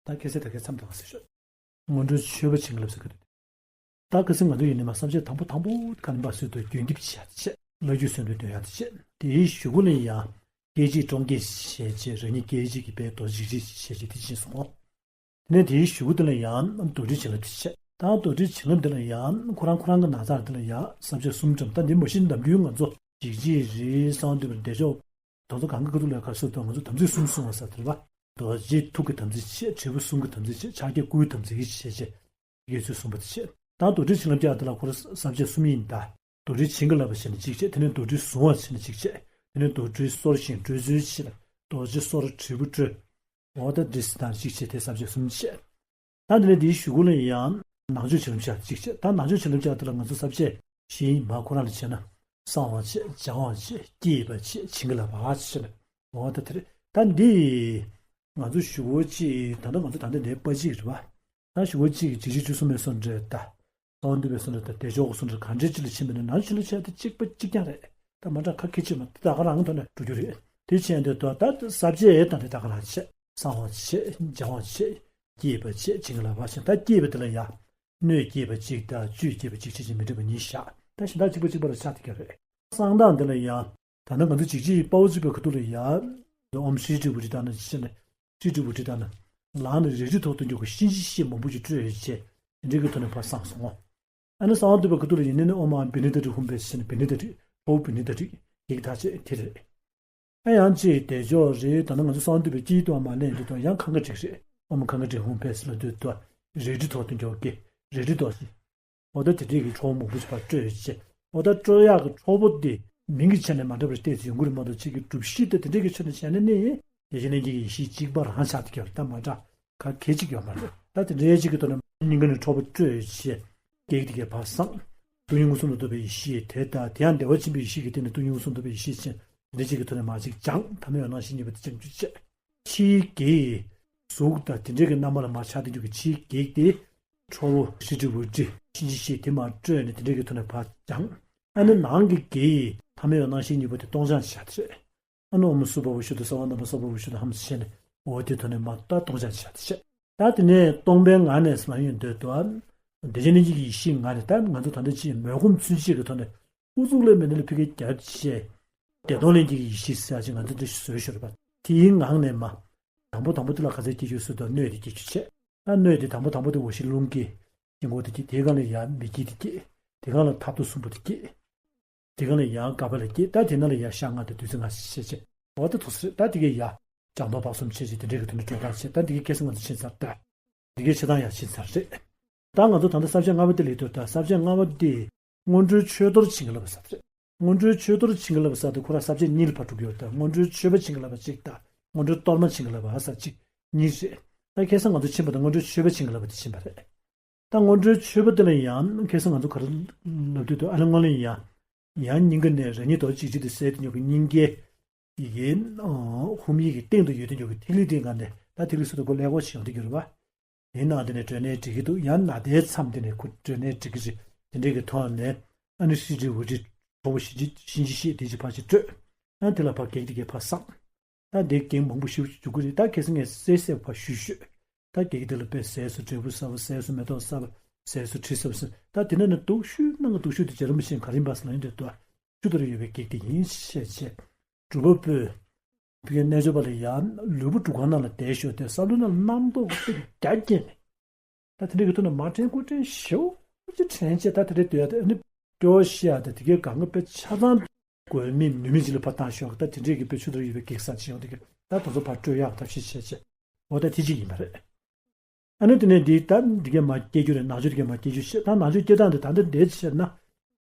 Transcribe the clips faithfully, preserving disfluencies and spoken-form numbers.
ད་ཁ་སང་ད་གའི་མཚམས་དང་ཟེར་ཤོག་སྔོན་འགྲོའི་མཆོད་པ་བྱིན་གྱིས་བརླབ་ཟེར་གྱི་འདུག་ད་ཁ་སང་ང་ཚོ་ཡིན་ནི་མ་བསམ་བྱས་དང་པོ་དང་པོ་ག་ནས་འབབ་སྲོལ་དུ་རྒྱུན་འདེབས་བྱས་ཏེ་བྱས། བླ་རྒྱུད་སྲོལ་འདོན་དོན་ཡག་ཏུ་བྱས། དེའི་གཞུག་གུ་ལ་ཡང་སྐད་ཅིག་ཀྲོང་ཀྱེ་ཞེས་བྱས་རང་ཉིད་སྐད་ཅིག་གིས་དཔལ་རྡོ་རྗེ་འཇིགས་བྱེད་ཞེས་བྱས་དེ་ཕྱིན་སོང་། དེ་ནས་དེའི་གཞུག་གུ་དེ་ལ་ཡང་རྡོར་དྲིལ་བྱིན་རླབས་དེ་བྱས། ད་རྡོར་དྲིལ་བྱིན་རླབས་དེ་ལ་ཡང་ཁོ་རང་ཁོ་རང་གི་ན་ཚར་དེ་ལ་ཡང་ས་བཅད་གསུམ་བཀྲམ། ད་འདི་མ་གཞི་ནམ་རྒྱུན་ང་ཚོ་འཇིགས་བྱེད་རེད། གསང་བ་འདུས་པ་རེད། བདེ་མཆོག་དེ་ཚོ་གང་གི་ཁ་ཐུག་ལ་ག་སོ་དང་ང་ཚོ་དམ་ཚིག་གསུམ་སྲུང་བ་ཟེར་དེ་རེད་པ། རྡོ་རྗེ་ཐུགས་ཀྱི་དམ་ཚིག་བྱས། དྲིལ་བུ་གསུམ་གྱི་དམ་ཚིག་བྱས། ཕྱག་རྒྱ་དགུའི་དམ་ཚིག་བྱས་བྱས། དགེ་ཚུལ་གསུངས་པ་དེ་བྱས། ད་རྡོར་དྲིལ་བྱིན་རླབས་ཀྱི་ཨ་དེ་ལ་ཁོ་རང་ས་བཅད་གསུམ་ཡིན་ད། རྡོར་དྲིལ་བྱིན་གྱིས་བརླབ་པ་བྱས་ནས་གཅིག་བྱས། དེ་ནས་རྡོར་དྲིལ་གཟུང་བ་བྱས་ནས་གཅིག་བྱས། དེ་ནས་རྡོར་དྲིལ་གསོར་ཞིང་སྤྲོས་ཚུལ་བྱས། རྡོ་རྗེ་གསོར་དྲིལ་བུ་སྤྲོས། འོ་ད་འདི་སྲིད་དང་གཅིག་བྱས་དེ་ས་བཅད་གསུམ་བྱས། ད་དེ་ནས་དེའི་གཞུག་གུ་ལ་ཡང་ནང་མཆོད་བྱིན་རླབས་བྱ་གཅིག་བྱས། ད་ནང་མཆོད་བྱིན་རླབས་བྱ་དེ་ལ་ང་ཚོ་ས་བཅད་བཞི་ཡིན་མ། ཁོ་རང་ལ་བྱས་ན་བསང་བ་བྱས། སྦྱང་བ་བྱས། བསྐྱེད་པ་བྱས། བྱིན་གྱིས་བརླབ་པ་བྱས་ནས། འོ་ད་དེ་རེད། ད་འདི་ང་ཚོ་ཞུ་བོ་ཅིག་ད་ལྟ་ང་ཚོ་ད་ལྟ་འདིའི་པ་གཅིག་རེད་པ། ད་ཞུ་བོ་གཅིག་གིས་འཇིགས་བྱེད་བཅུ་གསུམ་པའི་སོ་འདྲ་ད། གསང་བ་འདུས་པའི་སོ་འདྲ་ད། བདེ་མཆོག་གི་སོ་འདྲ་ག་འདྲའི་ཅིག་ལ་ཕྱིན་པ་ན་ནང་ཆོས་ལ་བྱས་ཏེ་གཅིག་པ་གཅིག་རྐྱང་རེད། ད་མ་འདྲ་ཁ་ཁད་ཅིག་མ་ད་ག་རང་གི་ཐོག་ནས་འགྲོ་རྒྱུ་རེད། དེ་བྱས་འདི་ད་ད་ས་བཅད་ད་འདི་ད་ག་རང་བྱས། གསང་བ་བྱས། སྦྱང་བ་བྱས། བསྐྱེད་པ་བྱས། བྱིན་གྱིས་བརླབ་པ་བྱས། ད་བསྐྱེད་པ་དེ་ལ་ཡ། སྣོད་བསྐྱེད་པ་གཅིག་དང་བཅུད་བསྐྱེད་པ་གཅིག་བྱས་ཀྱི་མི་འདྲ་བ་གཉིས་བཞག་ད་གཞན་དག་གཅིག་པ་གཅིག་པ་ལ་ཆགས་བསྡད་ཀྱི་རེད། གསང་བདག་འདི་ལ་ཡ། ད་ནི་ང་ཚོ་འཇིགས་བྱེད་དཔའ་བོ་གཙོས་པའི་ཁ་ཐུག་ལ་ཡ། ཨོཾ་ཧྲཱིཿ་ཧྲཱིཿ་བུ་ཊི་ཏཱ་ན་ཅེས་ནས། ཧྲཱིཿ་ཧྲཱིཿ་བུ་ཊི་ཏཱ་ན། ལག་ནས་རལ་གྲི་ཐོགས་ཏེ་འཇོག་གི་གཤིན་རྗེ་གཤེད་མང་པོ་ཞིག་སྤྲོས་ཡོད་ཅེས། དེ་འདྲའི་གི་ཐོག་ནས་ཕར་གསུངས་སོང་། ཨ་ནི་གསང་བ་འདུས་པའི་ཁ་ཐུག་ལ་ཡིན་ནའི་ཨོཾ་ཨཱཿཧཱུྃ་བྷཻ་ནི་ཏ་ཊཱིཿཧཱུྃ་ཕཊ་ཟེར་ནས་བྷཻ་ནི་ཏ་ཊཱིཿ་ཕཊ་བྷཱུྃ་བྷཻ་ནི་ཏ་ཊཱིཿ་གེགས་དག་བྱེད་དེ་རེད། ཨ་ཡང་ཅིག་བདེ་མཆོག་རེད། ད་ནི་ང་ཚོ་གསང་བ་འདུས་པའི་དཀྱིལ་དུ་མ་ལེན་དུས་དང་ཡང་ཁང་ག་བྲིས་རེད། ཨོཾ་ཁང་ག་བྲིས་ཧཱུྃ་ཕཊ་ཟེར་ལ་དུས་དུ་རལ་གྲི་ཐོགས་ཏེ་འཇོག་གི་རལ་གྲི་ཐོགས་ཤིང་། འོ་ད་དེ་འདྲའི་གི་ཁྲོ་བོ་མང་པོ་ཞིག་ཕར་སྤྲོས་ཡོད་ཅེས། འོ་ད་སྤྲོ་ཡག་གི་ཁྲོ་བོ་དེ་མིང་གི་ཆ་ནས་མ་འདྲ་བར་བལྟས་ཚེ་ཡོང་གི་རེད་མ་གཏོགས་གཅིག་གི་སྒྲུབ་གཞི་དེ་དེ་འདྲའི་གི་ཆ་ནས་བྱས་ན་ནི་ཡིན། དེ་བཞིན་གླིང་རྗེ་གི་ཡེ་ཤེས་གཅིག་པ་རང་ཆགས་ཏེ་ཀྱང་ད་མ་འདྲ་ག་གེ་གཅིག་ཡོད་མ་རེད། ད་དེ་འདྲའི་གཅིག་གི་ཐོག་ནས་སྙིང་ག་ནས་ཁྲོ་བོ་སྤྲོས་ཡོད་ཅེས། གེགས་དེ་གས་ཕར་སངས། སྟོང་ཉིད་མངོན་སུམ་དུ་རྟོགས་པའི་ཡེ་ཤེས་དེ་དང་དེ་ཡང་བདེ་བ་ཆེན་པོའི་ཡེ་ཤེས་ཀྱི་སྟེང་ནས་སྟོང་ཉིད་མངོན་སུམ་དུ་རྟོགས་པའི་ཡེ་ཤེས་ཅན་འདི་གཅིག་གི་ཐོག་ནས་མར་གཅིག་སྦྱངས། ཐ་མལ་པའི་སྣང་ཞེན་གཉིས་པོ་དེ་སྦྱང་རྒྱུ་བྱས། ཕྱིའི་གེགས། གཟུགས་དང་དེ་འདྲའི་གི་རྣམ་པ་ལ་མར་ཆགས་བསྡད་རྒྱུ་གི་ཕྱིའི་གེགས་དེ། ཁྲོ་བོ་ཧྲཱིཿ་ཧྲཱིཿ་བུ་ཊཱིཿ་གཤིན་རྗེ་གཤེད་དེ་མར་སྤྲོས་ནས་དེ་འདྲའི་གི་ཐོག་ནས་ཕར་སྦྱངས། ཨ་ནི་ནང་གི་གེགས། ཐ་མལ་པའི་སྣང་ཞེན་གཉིས་པོ་དེ་སྟོང་སྦྱང་བྱས་ཏེ་རེད། ཨ་ནི་ཨོཾ་སུ་པ་ཝུ་ཤུདྡྷ་སརྦ་ནཱ་མ་སརྦ་ཝུ་ཤུདྡྷ་ཧཾ་ཟེར་ནས་འོ་དེ་ཐོག་ནས་མར་ད་སྟོང་སྦྱང་བྱས་ཏེ་བྱས། ད་དེ་ནས་སྟོང་པའི་ངང་ནས་ལ་ཡོང་འདོད་དུ་ཨ། བདེ་ཆེན་གླིང་རྗེ་གི་ཡེ་ཤེས་ངང་ནས་ད་ང་ཚོ་ད་ལྟ་ཅིག་མོས་གུས་ཚུན་ཆད་ཀྱི་ཐོག་ནས་ཨུ་ཚུགས་ལས་མེད་ནས་ལ་ཕི་གེ་རྒྱབ་བྱས། བདེ་སྟོང་གླིང་རྗེ་གི་ཡེ་ཤེས་ཟེར་ཡ་ཅིག་ང་ཚོ་འདི་བཟོས་ཤོར་བ། དེའི་ངང་ནས་མ། དང་པོ་དང་པོ་དེ་ལ་ག་ཚད་སྐྱེ་རྒྱུ་སུ་དང་སྣོད་དེ་སྐྱེ་རྒྱུ་བྱས། ད་སྣོད་དེ་དང་པོ་དང་པོ་དེ་འོ་ཞིག་རླུང་གི་དཀྱིལ་འཁོར་དེ་སྐྱེ། དེའི་སྒང་ལ་ཡ་མེ་སྐྱེས་དེ་སྐྱེ། དེའི་སྒང་ལ་ཐབ་ཏུ་གསུམ་པོ་དེ་སྐྱེ། དེ་ག་ལ་ཡང་དགའ་བ་ལ་སྐྱེས། ད་དེ་ན་ལ་ཡང་ཤ་ལྔ་དང་བདུད་རྩི་ལྔ་ཞེས་བྱས། འོ་ད་ཐུགས་སྲས་ད་དེ་གའི་ཡ། སྦྱང་ཐོག་བག་གསུམ་བྱས་བྱས་དེ་འདྲའི་གི་དོན་དུ་སྤྲོད་སྟངས་བྱས། ད་དེ་གའི་སྐད་གསང་ང་ཚོ་ཕྱིན་ཚར་ད། དེ་གའི་བྱེད་སྟངས་ཡང་ཕྱིན་ཚར་རེད། ད་ང་ཚོ་ད་ལྟ་ས་བཅད་ལྔ་པ་དེ་ལས་དོན་ད་ས་བཅད་ལྔ་པ་དེ་སྔོན་འགྲོའི་མཆོད་གཏོར་བྱིན་གྱིས་བརླབས་པ་ཟེར་རེད། སྔོན་འགྲོའི་མཆོད་གཏོར་བྱིན་གྱིས་བརླབས་པ་ཟེར་དུས་ཁོ་རང་ས་བཅད་གཉིས་ལ་ཕར་གྲུབ་ཡོད་ད། སྔོན་འགྲོའི་མཆོད་པ་བྱིན་གྱིས་བརླབས་པ་གཅིག་དང་སྔོན་འགྲོའི་གཏོར་མ་བྱིན་གྱིས་བརླབས་པ་ཟེར་གཅིག་གཉིས་རེད། ད་ཁ་སང་ང་ཚོ་ཕྱིན་པ་ད་སྔོན་འགྲོའི་མཆོད་པ་བྱིན་གྱིས་བརླབས་པ་དེ་ཕྱིན་པ་རེད། ད་སྔོན་འགྲོའི་མཆོད་པ་དེ་ལ་ཡང་ཁ་སང་ང་ཚོ་ག་རེ་ལབ་དུས་དུ་ཨ་ལ་སྔོན་ལ་ཡང་། ཡང་སྙིང་ག་ནས་རང་ཉིད་རྡོ་རྗེ་འཇིགས་བྱེད་དེ་བསལ་དུ་ཉོ་གི་སྙིང་གའི་ཡི་གེ་ཧཱུྃ་ཡིག་གི་སྟེང་དུ་ཡོད་དུ་ཉོ་གི་ཐིག་ལེ་དེའི་ངང་ནས་ད་ཐིག་ལེ་སུ་དུ་གོ་ཀླད་ཀོར་ཞིག་ཡོང་དུ་གྱུར་བ། དེའི་ནང་དེ་ནས་སྒྲོན་ནས་སྒྲིག་གི་འདུག་ཡང་ན་དེའི་མཚམས་དེ་ནས་ཁུ་སྒྲོན་ནས་སྒྲིག་གི་རེད། དེ་འདྲའི་གི་ཐོག་ནས་ཨ་ནི་ཧྲཱིཿ་ཧྲཱིཿ་ཝུ་ཊཱིཿ་ཁྲོ་བོ་གཤིན་རྗེ་གཤིན་རྗེ་གཤེད་དེ་ཅིག་ཕར་ཅིག་སྤྲོད། ཨ་དེ་ལ་ཕར་གེགས་དེ་གས་ཕར་སངས། ད་འདི་གེགས་མང་པོ་ཞིག་འཇུག་གི་རེད། ད་ཁ་སང་ངས་གསལ་གསལ་བ་ཞུས་ཞུས། ད་གེགས་དེ་ལ་དཔེ་ཟས་སུ་འབྲས་བུ་ཟ་བ། ཟས་སུ་མེ་ཏོག་ཟ་བ། ཟས་སུ་དྲི་ཟ་བ་ཟེར། ད་དེ་ནས་ནི་སྡུག་ཤོས་ནང་གི་སྡུག་ཤོས་དེ་རྗེ་རིན་པོ་ཆེས་ག་རེ་ཡིན་པ་ཟེར་ན་ཡིན་དུས་ད་ཆུ་དོར་ཡོད་པའི་གེགས་དེ་ཡིན་ཞེས་བྱས། སྒྲུབ་པ་པོས་ཕ་གིའི་རྣལ་འབྱོར་པ་ལ་ཡང་ལུས་པོ་སྒྲུབ་ཁང་ནང་ལ་བསྡད་ཞོར་དེ་བསམ་བློ་ནང་རྣམ་རྟོག་གི་དཔེ་རྒྱ་བསྐྱེད་ནས། ད་དེ་འདྲའི་གི་ཐོག་ནས་མ་དྲན་དགུ་དྲན་ཞེ་པོ་ཅིག་དྲན་བྱས། ད་དེ་འདྲའི་སྡོད་ཡ་དེ་ནི་སྐྱོ་བོ་ཤི་ཡ་དེ་དེ་གའི་གང་གི་དཔེ་ཆ་ཚང་དགོས་མེད་ནུས་མེད་ཅིག་ལ་ཕར་བཏང་ཞོག་ད་དེ་འདྲའི་གི་དཔེ་ཆུ་དོར་ཡོད་པའི་གེགས་སང་ཅིག་ཡོང་དེ་གི་ད་དེ་ཚོ་ཕར་སྤྲོད་ཡག་ཐབས་ཤེས་བྱས་བྱས། འོ་ད་དེ་གཅིག་ཡིན་པ་རེད། ཨ་ནི་དེ་ནས་འདི་ད་འདི་གའི་མ་སྐྱེ་རྒྱུ་རེད། ནང་ཆོས་འདི་གའི་མ་སྐྱེ་རྒྱུ་བཤད། ད་ནང་ཆོས་སྐྱེ་སྟངས་དེ་ད་ལྟ་འདི་བྱས་ན།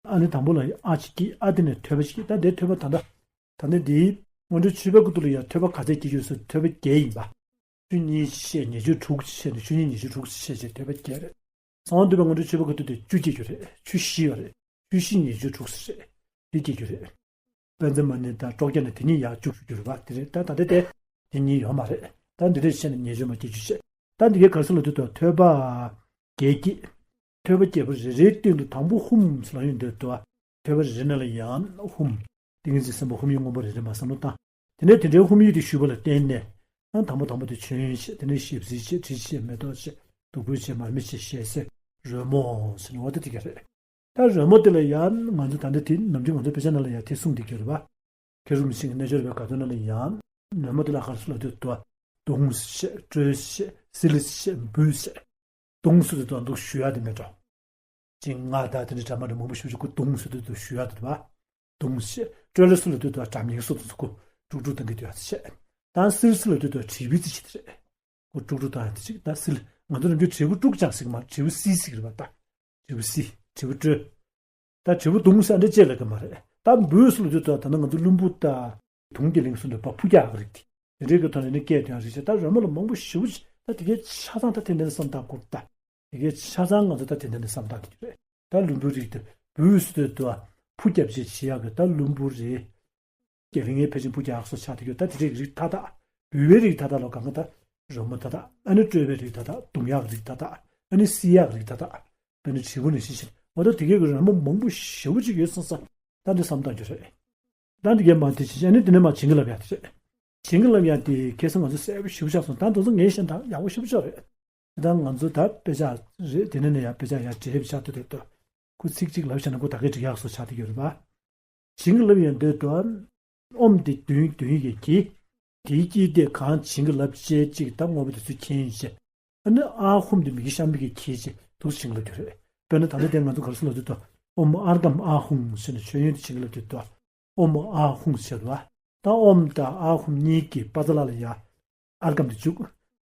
ཨ་ནི་དང་པོ་ལ་ཨ་ཅིག་སྐྱེས། ཨ་དེ་ནས་ཐོས་པ་ཅིག་སྐྱེས། ད་འདི་ཐོས་པ་ད་ལྟ་ད་ལྟ་འདིའི་སྔོན་འགྲོའི་མཆོད་པའི་སྐུ་དུ་ལ་ཡང་ཐོས་པ་ག་ཚད་སྐྱེ་རྒྱུ་སུ་ཐོས་པ་བརྒྱད་ཡིན་པ། ཆུ་གཉིས་བཤད། ཉེར་སྤྱོད་དྲུག་བཤད་ནས་ཆུ་གཉིས་ཉེར་སྤྱོད་དྲུག་བཤད་བྱས་ཐོས་པ་བརྒྱད་རེད། གསང་བ་འདུས་པའི་སྔོན་འགྲོའི་མཆོད་པའི་སྐུ་དུ་དེ་བཅུ་སྐྱེ་རྒྱུ་རེད། ཆུ་བཞི་ཡོད་རེད། ཆུ་བཞི་ཉེར་སྤྱོད་དྲུག་ཟེར་རེད། དེ་སྐྱེ་རྒྱུ་རེད། དཔལ་མཛངས་མ་ཎི་དང་ཀྲོ་ཀྱ་ཎི་དེ་གཉིས་ཡར་བཅུག་ཞུ་རྒྱུ་རེད་པ། དེ་རེད། ད་ད་ལྟ་དེ་དེ་གཉིས་ཡོད་མ་རེད། ད་འདི་འདྲས་བཤད་ན་ཉེར་སྤྱོད་མ་སྐྱེ་རྒྱུ་བཤད། ད་འདི་གའི་ག་རེ་ཟེར་ལབ་དུས་ད་ཐོས་པ་བརྒྱད་ཀྱིས། ཐོས་པ་བརྒྱད་པོ་རེ་རེའི་སྟེང་དུ་དང་པོ་ཧཱུྃ་ཟེར་ལབ་ཡོང་དུས་ད། ཐོས་པ་རེ་རེ་ནང་ལ་ཡང་ཧཱུྃ། ཏིང་ངེ་འཛིན་སེམས་དཔའ་ཧཱུྃ་ཡིག་སྔོན་པོ་རེ་རེ་མར་བསམ་བློ་བཏང་། དེ་ནས་དེ་འདྲའི་ཧཱུྃ་ཡིག་དེ་ཞུས་པ་ལ་བརྟེན་ནས། ཨ་དང་པོ་དང་པོ་དེ་མཆོད་ཡོན་བྱས། དེ་ནས་ཞལ་བསིལ་བྱས། དྲི་བྱས། མེ་ཏོག་བྱས། བདུག་སྤོས་བྱས། མར་མེ་བྱས། ཞལ་ཟས། རོལ་མོ་ཟེར་ནས་འོ་ད་དེ་ག་རེད། ད་རོལ་མོ་དེ་ལ་ཡང་ང་ཚོ་ད་ལྟ་དེ་ནམ་རྒྱུན་ང་ཚོ་དཔེ་ཆ་ནང་ལ་ཡང་དེ་གསུངས་བསྡད་ཀྱི་ཡོད་རེད་པ། མཁས་གྲུབ་རིན་པོ་ཆེའི་རྣལ་འབྱོར་པའི་དགའ་སྟོན་ནང་ལ་ཡང་རོལ་མོ་དེ་ལ་ག་རེ་ཟེར་ལབ་དུས་དུ་བ། བརྡུང་བྱས། དཀྲོལ་བྱས། བསིལ་བྱས། འབུལ་བྱས། བརྡུང་ཟེར་དུས་དུ་འདུག་ཞུ་ཡ་དེ་མེད་འགྲོ། ཅིང་ང་ད་དེ་འདྲ་འདྲ་མ་འདྲ་མང་པོ་ཞུ་ཞུ་ཁོ་བརྡུང་ཟེར་དུས་དུ་ཞུ་ཡ་དེ་བ། བརྡུང་བྱས། དཀྲོལ་ཟེར་ལབ་དུས་དུ་སྒྲ་སྙན་སོགས་དུ་ཁོ་དཀྲུག་དཀྲུག་བཏང་གི་དུ་ཡ་བྱས། ད་བསིལ་ཟེར་ལབ་དུས་དུ་དྲིལ་བུའི་རྩི་བྱེད་དེ་རེད། ཁོ་དཀྲུག་དཀྲུག་བཏང་ཡ་དེ་ཅིག་ད་བསིལ། ང་ཚོ་རང་རྒྱུད་དྲིལ་བུ་དཀྲུག་ཅང་ཟེར་གི་མ་རེད། དྲིལ་བུ་བསིལ་ཟེར་གི་རེད་པ། ད་དྲིལ་བུ་བསིལ། དྲིལ་བུ་དཀྲོལ། ད་དྲིལ་བུ་བརྡུང་ཟེར་འདྲ་ཅེས་ལབ་གི་མ་རེད། ད་འབུལ་ཟེར་ལབ་དུས་ད་ད་ནང་ང་ཚོ་ལྷུན་པོ་ད་དུང་གི་གླིང་སོགས་འདྲ་པ་ཕུ་རྒྱག་གི་རིགས་དེ། དེ་འདྲའི་གི་ཐོག་ནས་ནི་སྐད་དེ་ཡང་རིགས་ཆེ། ད་རོལ་མོ་ལ་མང་པོ་ཞེ་པོ་ཅིག་ད་དེ་གའི་ཆ་ཚང་ད་དེ་འདྲ་ནས་བསམ་བཏང་དགོས། ད་དེ་གའི་ཆ་ཚང་ང་ཚོ་ད་དེ་འདྲ་ནས་བསམ་བཏང་དེ་རེད། ད་ལྷུན་པོའི་རིགས་དེ་འབུལ་ཟེར་དུས་ད་ཕུ་རྒྱབ་ཅེས་བྱེད་ཡག་གི་ད་ལྷུན་པོ་རེད། རྒྱ་གླིང་ངའི་ཕལ་ཆེར་ཕུ་རྒྱག་སོགས་ཆགས་དེ་གི་ད་དེ་འདྲའི་རིགས་མཐའ་དག་འབུལ་བའི་རིགས་མཐའ་དག་ལ་གང་གི་ད་རོལ་མོ་མཐའ་དག་ཨ་ནི་དཀྲོལ་བའི་རིགས་མཐའ་དག་རྡུང་ཡག་རིགས་མཐའ་དག་ཨ་ནི་བསིལ་ཡག་རིགས་མཐའ་དག་དཔེར་ན་དྲིལ་བུ་ནས་བཤད་བཞིན་འོ་ད་དེ་གའི་གི་རོལ་མོ་མང་པོ་ཞེ་པོ་ཅིག་ཡོད་བསམ་བསམ་ད་འདི་བསམ་བཏང་རྒྱུ་རེད། ད་འདི་གའི་མ་དེ་བྱེད་ཨ་ནི་དེ་ནས་མ་བྱིན་གྱིས་བརླབས་ཡག་དེ་རེད། བྱིན་གྱིས་བརླབས་ཡག་དེ་ཁ་སང་ང་ཚོ་གསལ་པོ་ཞེ་པོ་ཆགས་སོང་། ད་དེ་ཚོ་ངས་བཤད་ན་ད་ཡག་པོ་ཞེ་པོ་ཅིག་རེད། ད་ང་ཚོ་ད་དཔེ་ཆ་རེད། དེ་ནས་ནས་ཡང་དཔེ་ཆ་ཡང་འབྲི་ཆགས་དུས་དེ་ད་ཁོ་ཚིག་གཅིག་ལབ་བྱས་ན་ཁོ་ད་གའི་འགྲིག་ཡག་བཟོ་ཆགས་དེ་ཡོད་རེད་པ། བྱིན་གྱིས་བརླབས་ཡོང་དུས་དུ། ཨོཾ་དེ་བདུན་བདུན་ཡི་གེ། དེའི་དཀྱིལ་དེ་གང་བྱིན་གྱིས་བརླབས་བྱས་ཅིག་ད་དངོས་པོ་དེ་ཚོ་མཁྱེན་བྱས། ཨ་ནི་ཨཱཿཧཱུྃ་དེ་མི་དགེ་ཤམ་བྷི་གིས་འཁྱེར་བྱས་འདུག་བྱིན་གྱིས་བརླབས་རྒྱུ་རེད། དཔེར་ན་ད་ལྟ་དེ་ང་ཚོ་ག་རེ་ཟེར་ལབ་དུས་དུ། ཨོཾ་ཨརྒྷཾ་ཨཱཿཧཱུྃ་ཟེར་ནས་མཆོད་ཡོན་དེ་བྱིན་གྱིས་བརླབས་དུས་དུ། ཨོཾ་ཨཱཿཧཱུྃ་ཟེར་བ། ད་ཨོཾ་དང་ཨཱཿཧཱུྃ་གཉིས་ཀྱི་པ་ཙ་ལ་ལ་ཡ། ཨརྒྷཾ་དེ་བཅུག་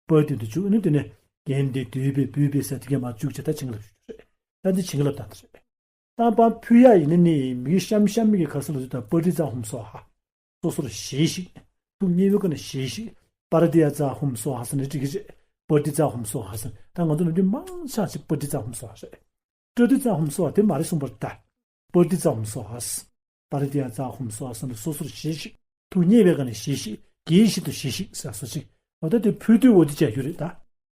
པ་དེ་དུ་བཅུག་ཨ་ནི་དེ་ནས་གནྡྷེ་དྷཱུ་པེ་བྷཱུ་པེ་ཟེར་དེ་གས་མར་བཅུག་བྱས་ད་བྱིན་གྱིས་བརླབས་ཞུ་རྒྱུ་རེད། ད་འདི་བྱིན་གྱིས་བརླབས་ད་འདི་རེད། ད་པ་ཕུལ་ཡག་ཡིན་ན་ནི་མི་དགེ་ཤམ་ཤམ་བྷི་གིས་ག་རེ་ཟེར་ལབ་དུས་ད་པྲ་ཏཱིཙྪ་ཧཱུྃ་སྭཱ་ཧཱ། སོ་སོར་བཞེས་ཤིག་ཐུགས་མཉེས་པོའི་སྒོ་ནས་བཞེས་ཤིག་པྲ་ཏཱིཙྪ་ཧཱུྃ་སྭཱ་ཧཱ་ཟེར་ནས་འགྲིག་གི་རེད། པྲ་ཏཱིཙྪ་ཧཱུྃ་སྭཱ་ཧཱ་ཟེར། ད་ང་ཚོ་ནམ་རྒྱུན་མང་ཆེ་ཅིག་པྲ་ཏཱིཙྪ་ཧཱུྃ་སྭཱ་ཧཱ་རེད། པྲ་ཏཱིཙྪ་ཧཱུྃ་སྭཱ་ཧཱ་དེ་མ་རེད་གསུངས་པ་རེད་ད། པྲ་ཏཱིཙྪ་ཧཱུྃ་སྭཱ་ཧཱ། པྲ་ཏཱིཙྪ་ཧཱུྃ་སྭཱ་ཧཱ་ཟེར་ནས་སོ་སོར་བཞེས་ཤིག་ཐུགས་མཉེས་པའི་སྒོ་ནས་བཞེས་ཤིག་དགྱེས་བཞིན་དུ་བཞེས་ཤིག་ཟེར་སོ་ཅིག་འོ་ད་དེ་ཕུལ་དུས་འོ་དེ་བྱ་རྒྱུ་རེད་ད།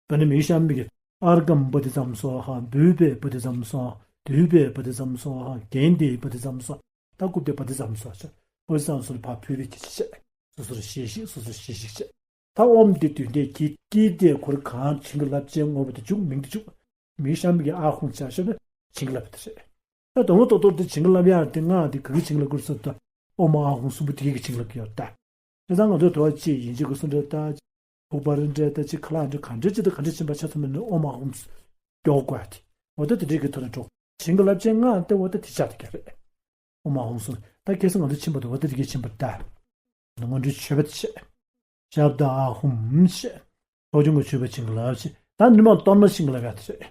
དཔེར་ན་མི་དགེ་ཤམ་བྷི་གིས་ཨརྒྷཾ་པྲ་ཏཱིཙྪ་ཧཱུྃ་སྭཱ་ཧཱ། བྷཱུ་པེ་པྲ་ཏཱིཙྪ་ཧཱུྃ་སྭཱ་ཧཱ། དྷཱུ་པེ་པྲ་ཏཱིཙྪ་ཧཱུྃ་སྭཱ་ཧཱ། གནྡྷེ་པྲ་ཏཱིཙྪ་ཧཱུྃ་སྭཱ་ཧཱ། ད་ཀུབ་དེ་པྲ་ཏཱིཙྪ་ཧཱུྃ་སྭཱ་ཧཱ་ཟེར། པྲ་ཏཱིཙྪ་ཧཱུྃ་སྭཱ་ཧཱ་ཕར་ཕུལ་བའི་གི་ཅི་བྱེད། སོ་སོར་བཞེས་ཤིག་སོ་སོར་བཞེས་ཤིག་བྱེད། ད་ཨོཾ་དེ་བདུན་དེ་གི་དཀྱིལ་དེ་ཁོ་རང་གང་བྱིན་གྱིས་བརླབས་བྱས་དངོས་པོ་དེ་བཅུག་མིང་དེ་བཅུག་མི་དགེ་ཤམ་བྷི་གིས་ཨཱཿཧཱུྃ་ཟེར་ཞོར་ནས་བྱིན་གྱིས་བརླབས་པ་དེ་རེད། ད་དོན་ངོ་ཏོག་ཏོག་དེ་བྱིན་གྱིས་བརླབས་ཡག་དེ་སྔགས་དེ་ག་གི་བྱིན་གྱིས་བརླབས་དགོས་རེད་ཟེར་དུས། ཨོཾ་ཨཱཿཧཱུྃ་གསུམ་པོ་དེ་གི་བྱིན་གྱིས་བརླབས་ཀྱི་ཡོད་ད། བྱས་ཙང་ང་ཚོ་དུ་བ་གཅིག་ཡིན་གཅིག་གི་སུ་འདྲ་ད། ཕུག་པ་རེ་འདྲ་ད་གཅིག་ཁ་ལག་འདྲ་གང་འདྲ་གཅིག་དང་གང་འདྲ་ཕྱིན་པ་ཆ་ཚང་མ་ནི་ཨོཾ་ཨཱཿཧཱུྃ་སྐྱོར་དགོས་ཏེ། འོ་ད་དེ་འདྲའི་གི་ཐོག་ནས་འགྲོ། བྱིན་གྱིས་བརླབས་བྱས་སྔགས་དེ་འོ་ད་དེ་ཆགས་དེ་ག་རེད། ཨོཾ་ཨཱཿཧཱུྃ་སུ། ད་ཁ་སང་ང་ཚོ་ཕྱིན་པ་དུ་འོ་ད་དེ་ག་ཕྱིན་པ་ད། སྔོན་འགྲོའི་མཆོད་པ་དེ་བྱས། ཞབས་དང་ཨཱཿཧཱུྃ་བྱས། ཚོགས་ཆུང་གི་མཆོད་པ་བྱིན་གྱིས་བརླབས་བྱས། ད་འདི་མ་གཏོར་མ་བྱིན་གྱིས་བརླབས་ཡག་དེ་རེད།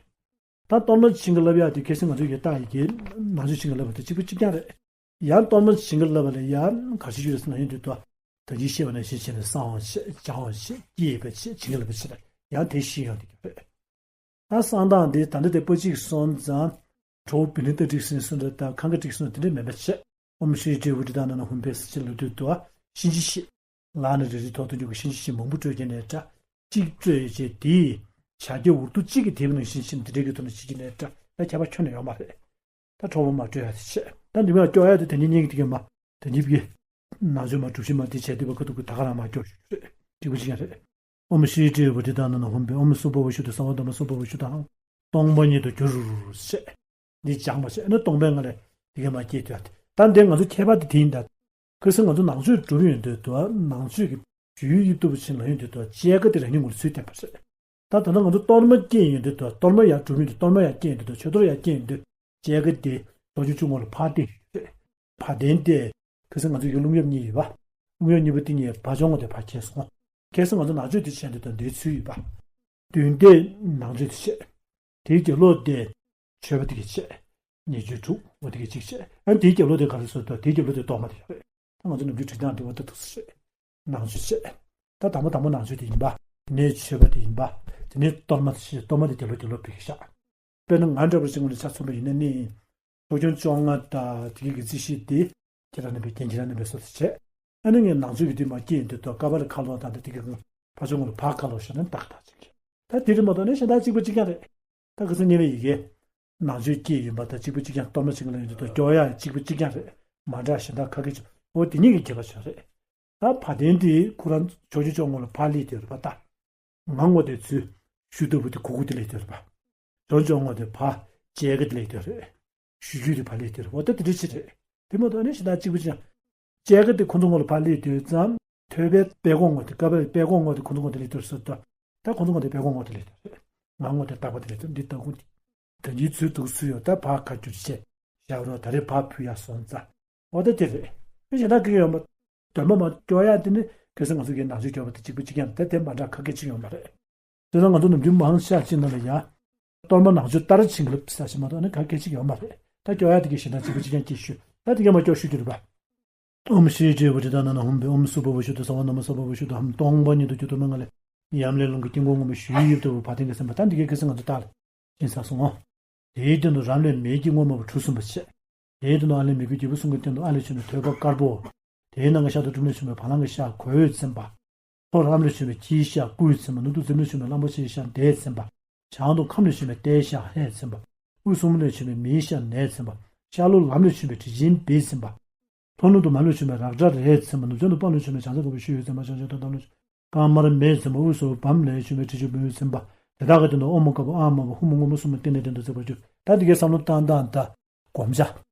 ད་གཏོར་མ་བྱིན་གྱིས་བརླབས་ཡག་དེ་ཁ་སང་ང་ཚོ་ཡི་རྟགས་ཡི་གེ་ནང་མཆོད་བྱིན་གྱིས་བརླབས་པ་དེ་གཅིག་པ་གཅིག་རྐྱང་རེད། ཡང་གཏོར་མ་བྱིན་གྱིས་བརླབས་པ་ལ་ཡང་ག་ཞིག་ཡོད་ཟེར་ན་ཡོང་དུས་ད། ད་གིན་བཤད་པ་ནང་བཞིན་བྱས་ནས་བསང་བ་བྱས། སྦྱང་བ་བྱས། བསྐྱེད་པ་བྱས། བྱིན་གྱིས་བརླབས་པ་བྱས་ལ་ཡང་དེ་བཞིན་ཡོང་དུས་རེད། ད་གསང་བདག་འདི་ད་ལྟ་དེ་པ་གཅིག་སོང་ཙང་། གྲོ་བོ་བི་ནི་ཏ་བསྒྲིགས་ཟིན་སོང་འདྲ་ད་གང་ག་བསྒྲིགས་སོང་དེ་འདྲ་མེད་པ་བྱས། ཨོཾ་ཤྲཱི་ཏྲཱི་བྷཱུ་ཏི་ཏཱ་ན་ན་ཧཱུྃ་ཕཊ་ཟེར་བྱས་ལབ་དུས་དུ་བ་གཤིན་རྗེ་གཤེད། ལག་ནས་རེ་རེ་ཐོག་ཏུ་འཇུག་གི་གཤིན་རྗེ་གཤེད་མང་པོ་སྤྲོད་ཀྱི་ནས་འདྲ། གཅིག་སྤྲོད་ཡོད་ཅེས་དེའི་བྱ་རྒྱལ་འུར་རྡོ་གཅིག་གི་དེ་བ་ནང་བཞིན་བྱས་ནས་དེ་འདྲའི་གི་ཐོག་ནས་བྱེད་ཀྱི་ནས་འདྲ་ད་ཁྱད་པར་ཁྱོན་ནས་ཡོད་མ་རེད། ད་གྲོགས་པོ་མ་སྤྲོད་ཡ་དེ་བྱས། ད་འདི་མ་སྐྱོ་ཡ་དེ་དེ་ནི་སྙིང་གི་དེ་ག་མ། དེ་གཉིས་ཀྱི་ནང་ཆོས་མ་གྲུབ་ཤིང་མ་དེ་བྱས་དུས་པ་ཁ་ཐུག་གི་ད་ག་རང་མ་སྐྱོ་ཞུ་རེད། གཅིག་པུ་གཅིག་ཡང་རེད། ཨོཾ་ཤྲཱི་ཏྲཱི་བྷཱུ་ཏི་ཏཱ་ན་ན་ཧཱུྃ་ཕཊ། ཨོཾ་སྭ་བྷཱ་ཝ་ཤུདྡྷ་སརྦ་དྷརྨ་སྭ་བྷཱ་ཝ་ཤུདྡྷ་ཧཱུྃ། སྟོང་པ་ཉིད་དུ་གྱུར་ཅིག་འདི་སྦྱངས་པ་བྱས་ནས་སྟོང་པའི་ངང་ལས་དེ་ག་མ་སྐྱེས་དུས་ད་འདི་ང་ཚོ་ཁྱད་པར་དེ་དེ་ཡིན་ད། ཁ་སང་ང་ཚོ་ནང་ཆོས་སྒྲུབ་ཡོང་དུས་དུ་ནང་ཆོས་ཀྱི་ཞུ་ཡིག་ཏུ་བ་ཕྱིན་ལ་ཡོང་དུས་དུ་བཅས་ཀ་དེ་རང་ཉིད་ངོ་ཚུལ་བསྟན་པ་རེད། ད་ད་ལྟ་ང་ཚོ་གཏོར་མ་སྐྱེས་ཡོང་དུས་དུ་གཏོར་མ་ཡར་སྒྲུབ་ཡོང་དུས་གཏོར་མ་ཡར་སྐྱེས་ཡོང་དུས་དུ་མཆོད་གཏོར་ཡར་སྐྱེས་ཡོང་དུས་བཅས་ཀ་དེ་ལོ་རྒྱུས་བཅུ་ངོ་ལ་ཕར་བསྟན་ཡོད་རེད། ཕར་བསྟན་ཏེ། ཁ་སང་ང་ཚོ་ཡི་རླུང་གཡབ་གཉིས་ཡོད་པ། རླུང་གཡབ་གཉིས་པོ་དེ་གཉིས་བ་ཅོང་ངོ་དེ་ཕར་ཁྱེར་སོང་། ཁ་སང་ང་ཚོ་ནང་ཆོས་དེ་བྱས་འདི་དང་འདིའི་ཚུལ་ཡོད་པ། བདུན་དེ་ནང་ཆོས་དེ་བྱས། དེའི་རྒྱབ་ལོགས་དེ་མཆོད་པ་དེ་ག་བྱས། ཉེར་སྦྱོར་དྲུག་འོ་དེ་ག་གཅིག་བྱས། ཨ་ནི་དེའི་རྒྱབ་ལོགས་དེ་ག་རེ་ཟེར་དུས་དེའི་རྒྱབ་ལོགས་དེ་གཏོར་མ་དེ་ཡོད་རེད། ད་ང་ཚོ་ནམ་རྒྱུན་བྲིས་སྟངས་དེ་འོ་ད་འདུག་སེ་རེད། ནང་ཆོས་བྱས། ད་དང་པོ་དང་པོ་ནང་ཆོས་དེ་ཡིན་པ། དེ་ནས་མཆོད་པ་དེ་ཡིན་པ། དེ་ནས་གཏོར་མ་དེ་བྱས། གཏོར་མ་དེ་རྒྱབ་ལོགས་རྒྱབ་ལོགས་ཕ་གིར་བཞག་དཔེར་ན་ང་འདྲ་པོ་ཅིག་ངོས་ནས་ཆ་མཚོན་པ་ཡིན་ན་ནི། ཚོགས་ཆུང་བཅོ་ལྔ་དང་དེ་གའི་གི་རྩིས་གཞི་དེ་ཁྱེད་རང་རྣམ་པས་རྒན་ཁྱེད་རང་རྣམ་པས་སོ་སོ་བྱས། ཨ་ནི་ངས་ནང་ཆོས་ཀྱི་དུས་མ་སྐྱེས་ཡིན་དུས་ད་ཀ་པ་ལ་ཁ་ལོག་དང་དེ་གའི་གི་ཕ་ཆུང་ངོ་ལ་ཕ་ཁ་ལོག་བྱས་ན་ཏག་ཏག་ཅིག་ད་དེ་རེད་མ་གཏོགས་ནི་གཞན་དག་གཅིག་པ་གཅིག་རྐྱང་རེད། ད་ཁ་སང་ཉེ་བའི་ཡི་གེ་ནང་ཆོས་སྐྱེས་ཡིན་པ་དང་གཅིག་པ་གཅིག་རྐྱང་གཏོར་མ་ཅིག་ལ་ཡོད་དུས་ད་སྐྱོར་ཡ་གཅིག་པ་གཅིག་རྐྱང་རེད། མ་འདྲ་གཞན་དག་ཁ་སྐད་ཅིག་འོ་དེ་གཉིས་ཀྱི་ཁྱད་པར་ཅིག་རེད། ད་བ་དན་དེ་ཁོ་རང་ཕྱོགས་བཅུ་ཅོག་ངོ་ལ་ཕར་སླེབས་བསྡད་ཡོད་རེད་པ། ད་ང་ངོ་དེ་ཚུར་གཞུ་ལྟ་བུ་དེ་གུག་གུག་དེ་སླེབས་བསྡད་ཡོད་རེད་པ། ཕྱོགས་བཅུ་ཅོག་ངོ་དེ་ཕར་བཅད་ཀ་དེ་སླེབས་བསྡད་ཡོད་རེད། གཞུ་རྒྱུད་དེ་ཕར་སླེབས་བསྡད་ཡོད་རེད། འོ་ད་དེ་འདྲ་ཅིག་རེད། དེ་མ་གཏོགས་ནི་གཞན་དག་གཅིག་པ་ཅིག་ཡང་། བཅད་ཀ་དེ་ཁོ་ཚོ་ངོ་ལ་ཕར་སླེབས་བསྡད་ཡོད་ཙང་། ཐོད་པའི་པད་ཀོང་ངོ་དེ། ཀ་པའི་པད་ཀོང་ངོ་དེ་ཁོ་ཚོ་ངོ་དེ་སླེབས་བསྡད་ཡོད་རེད་ཟེར་ད། ད་ཁོ་ཚོ་ངོ་དེ་པད་ཀོང་ངོ་དེ་སླེབས་བསྡད་ཡོད་རེད། ང་ངོ་དེ་ལྟག་པ་དེ་སླེབས་བསྡད་ཡོད་རེད། འདི་ལྟག་ཁུང་དེ། ད་འདིའི་ཚུལ་འདུག་ཚུལ་ཡོད། ད་ཕར་ཁ་བསྒྱུར་བྱས། ཞབས་རོ་ད་རེས་ཕར་ཕུལ་ཡག་སོང་ཙང་། འོ་ད་དེ་རེད། དེ་གཞན་དག་གི་ཡོད་མ། གདོད་མ་མ་སྐྱོར་ཡག་དེ་ནི་གལ་སྲིད་ང་ཚོ་གིས་ནང་ཆོས་སྐྱོར་བ་དེ་གཅིག་པ་གཅིག་རྐྱང་རེད། དེ་མ་འདྲ་ཁ་སྐད་ཅིག་ཡོད་མ་རེད། དེ་ཚོ་ང་ཚོ་ནམ་རྒྱུན་མང་ཤས་ཅིག་ནང་ལ་ཡ། གཏོར་མ་ནང་མཆོད་ལྟར་བྱིན་གྱིས་བརླབ་ཟེར་ཞིག་མ་གཏོགས་ནི་ག་གེ་ཅིག་ཡོད་མ་རེད། ད་སྐྱོར་ཡག་དེ་གི་གཞན་དག་གཅིག་པ་གཅིག་རྐྱང་གཅིག་ཞུ། ད་དེ་ག་མ་སྐྱོར་ཞུ་རྒྱུ་རེད་པ། ཨོཾ་ཤྲཱི་ཏྲཱི་པུ་ཏི་ཏ་ན་ན་ཧཱུྃ་ཕཊ། ཨོཾ་སུ་པ་པུ་ཤུདྡྷ་སརྦ་ནཱ་མ་སརྦ་པུ་ཤུདྡྷ་ཧཱུྃ། སྟོང་པ་ཉིད་དུ་གྱུར་ཏོ་མའི་ངང་ལས་ཉམས་ལེན་རླུང་གི་དཀྱིལ་འཁོར་ངོ་མ་ཞུ་ཡི་ཡོད་ལྟ་བུ་བ་དན་གྱིས་མཚན་པ། ད་འདི་གའི་ཁ་སང་ང་ཚོ་ལྟག་ལ་ཕྱིན་ཚར་སོང་ངོ་། དེའི་སྟེང་དུ་རམ་ལས་མེའི་དཀྱིལ་ངོ་མ་བ་གྲུ་གསུམ་པ་བྱས། དེའི་སྟེང་དུ་ཨ་ལས་མི་བསྐྱོད་བརྒྱད་པོ་གསུམ་གྱི་སྟེང་དུ་ཨ་ལས་བྱོན་པའི་ཐོད་པ་དཀར་པོ། དེའི་ནང་གི་ཤ་དོག་དྲི་མ་ལས་བྱོན་པའི་བ་ལང་གི་ཤ་གོས་མཚན་པ། ལྷོ་རམ་ལས་བྱོན་པའི་ཁྱིའི་ཤ་སྐུའི་མཚན་པ། ནུབ་ཏུ་རྫིང་ལས་བྱོན་པའི་གླང་པོ་ཆེའི་ཤ་མདའི་མཚན་པ། བྱང་དུ་ཁམས་ལས་བྱོན་པའི་རྟའི་ཤ་ལྷའི་མཚན་པ། དབུས་སུ་མུ་ལས་བྱོན་པའི་མིའི་ཤ་ནའི་མཚན་པ། ཤར་ལྷོ་ལམ་ལས་བྱོན་པའི་དྲི་ཆེན་བེའི་མཚན་པ། ལྷོ་ནུབ་ཏུ་མ་ལས་བྱོན་པའི་རཀྟ་རའི་མཚན་པ། ནུབ་བྱང་དུ་པ་ལས་བྱོན་པའི་བྱང་ས་གོ་བའི་ཤུ་ཡུའི་མཚན་པ། བྱང་ཕྱོགས་ཏུ་དམ་ལས་བྱོན་པའི་ཀ་མར་མེའི་མཚན་པ། དབུས་སུ་བམ་ལས་བྱོན་པའི་དྲི་ཆབ་བུའི་མཚན་པ། དེ་དག་གི་སྟེང་དུ་ཨོཾ་ཨཱཿཧཱུྃ་ཨཱཿཧཱུྃ་ཧཱུྃ་སྔོན་པོ་གསུམ་ལ་བརྟེན་ནས་གདན་དུ་བརྩེགས་པར་གྱུར། ད་འདི་གའི་བསམ་བློ་བཏང་སྟངས་དང་། སྒོམ་བྱ།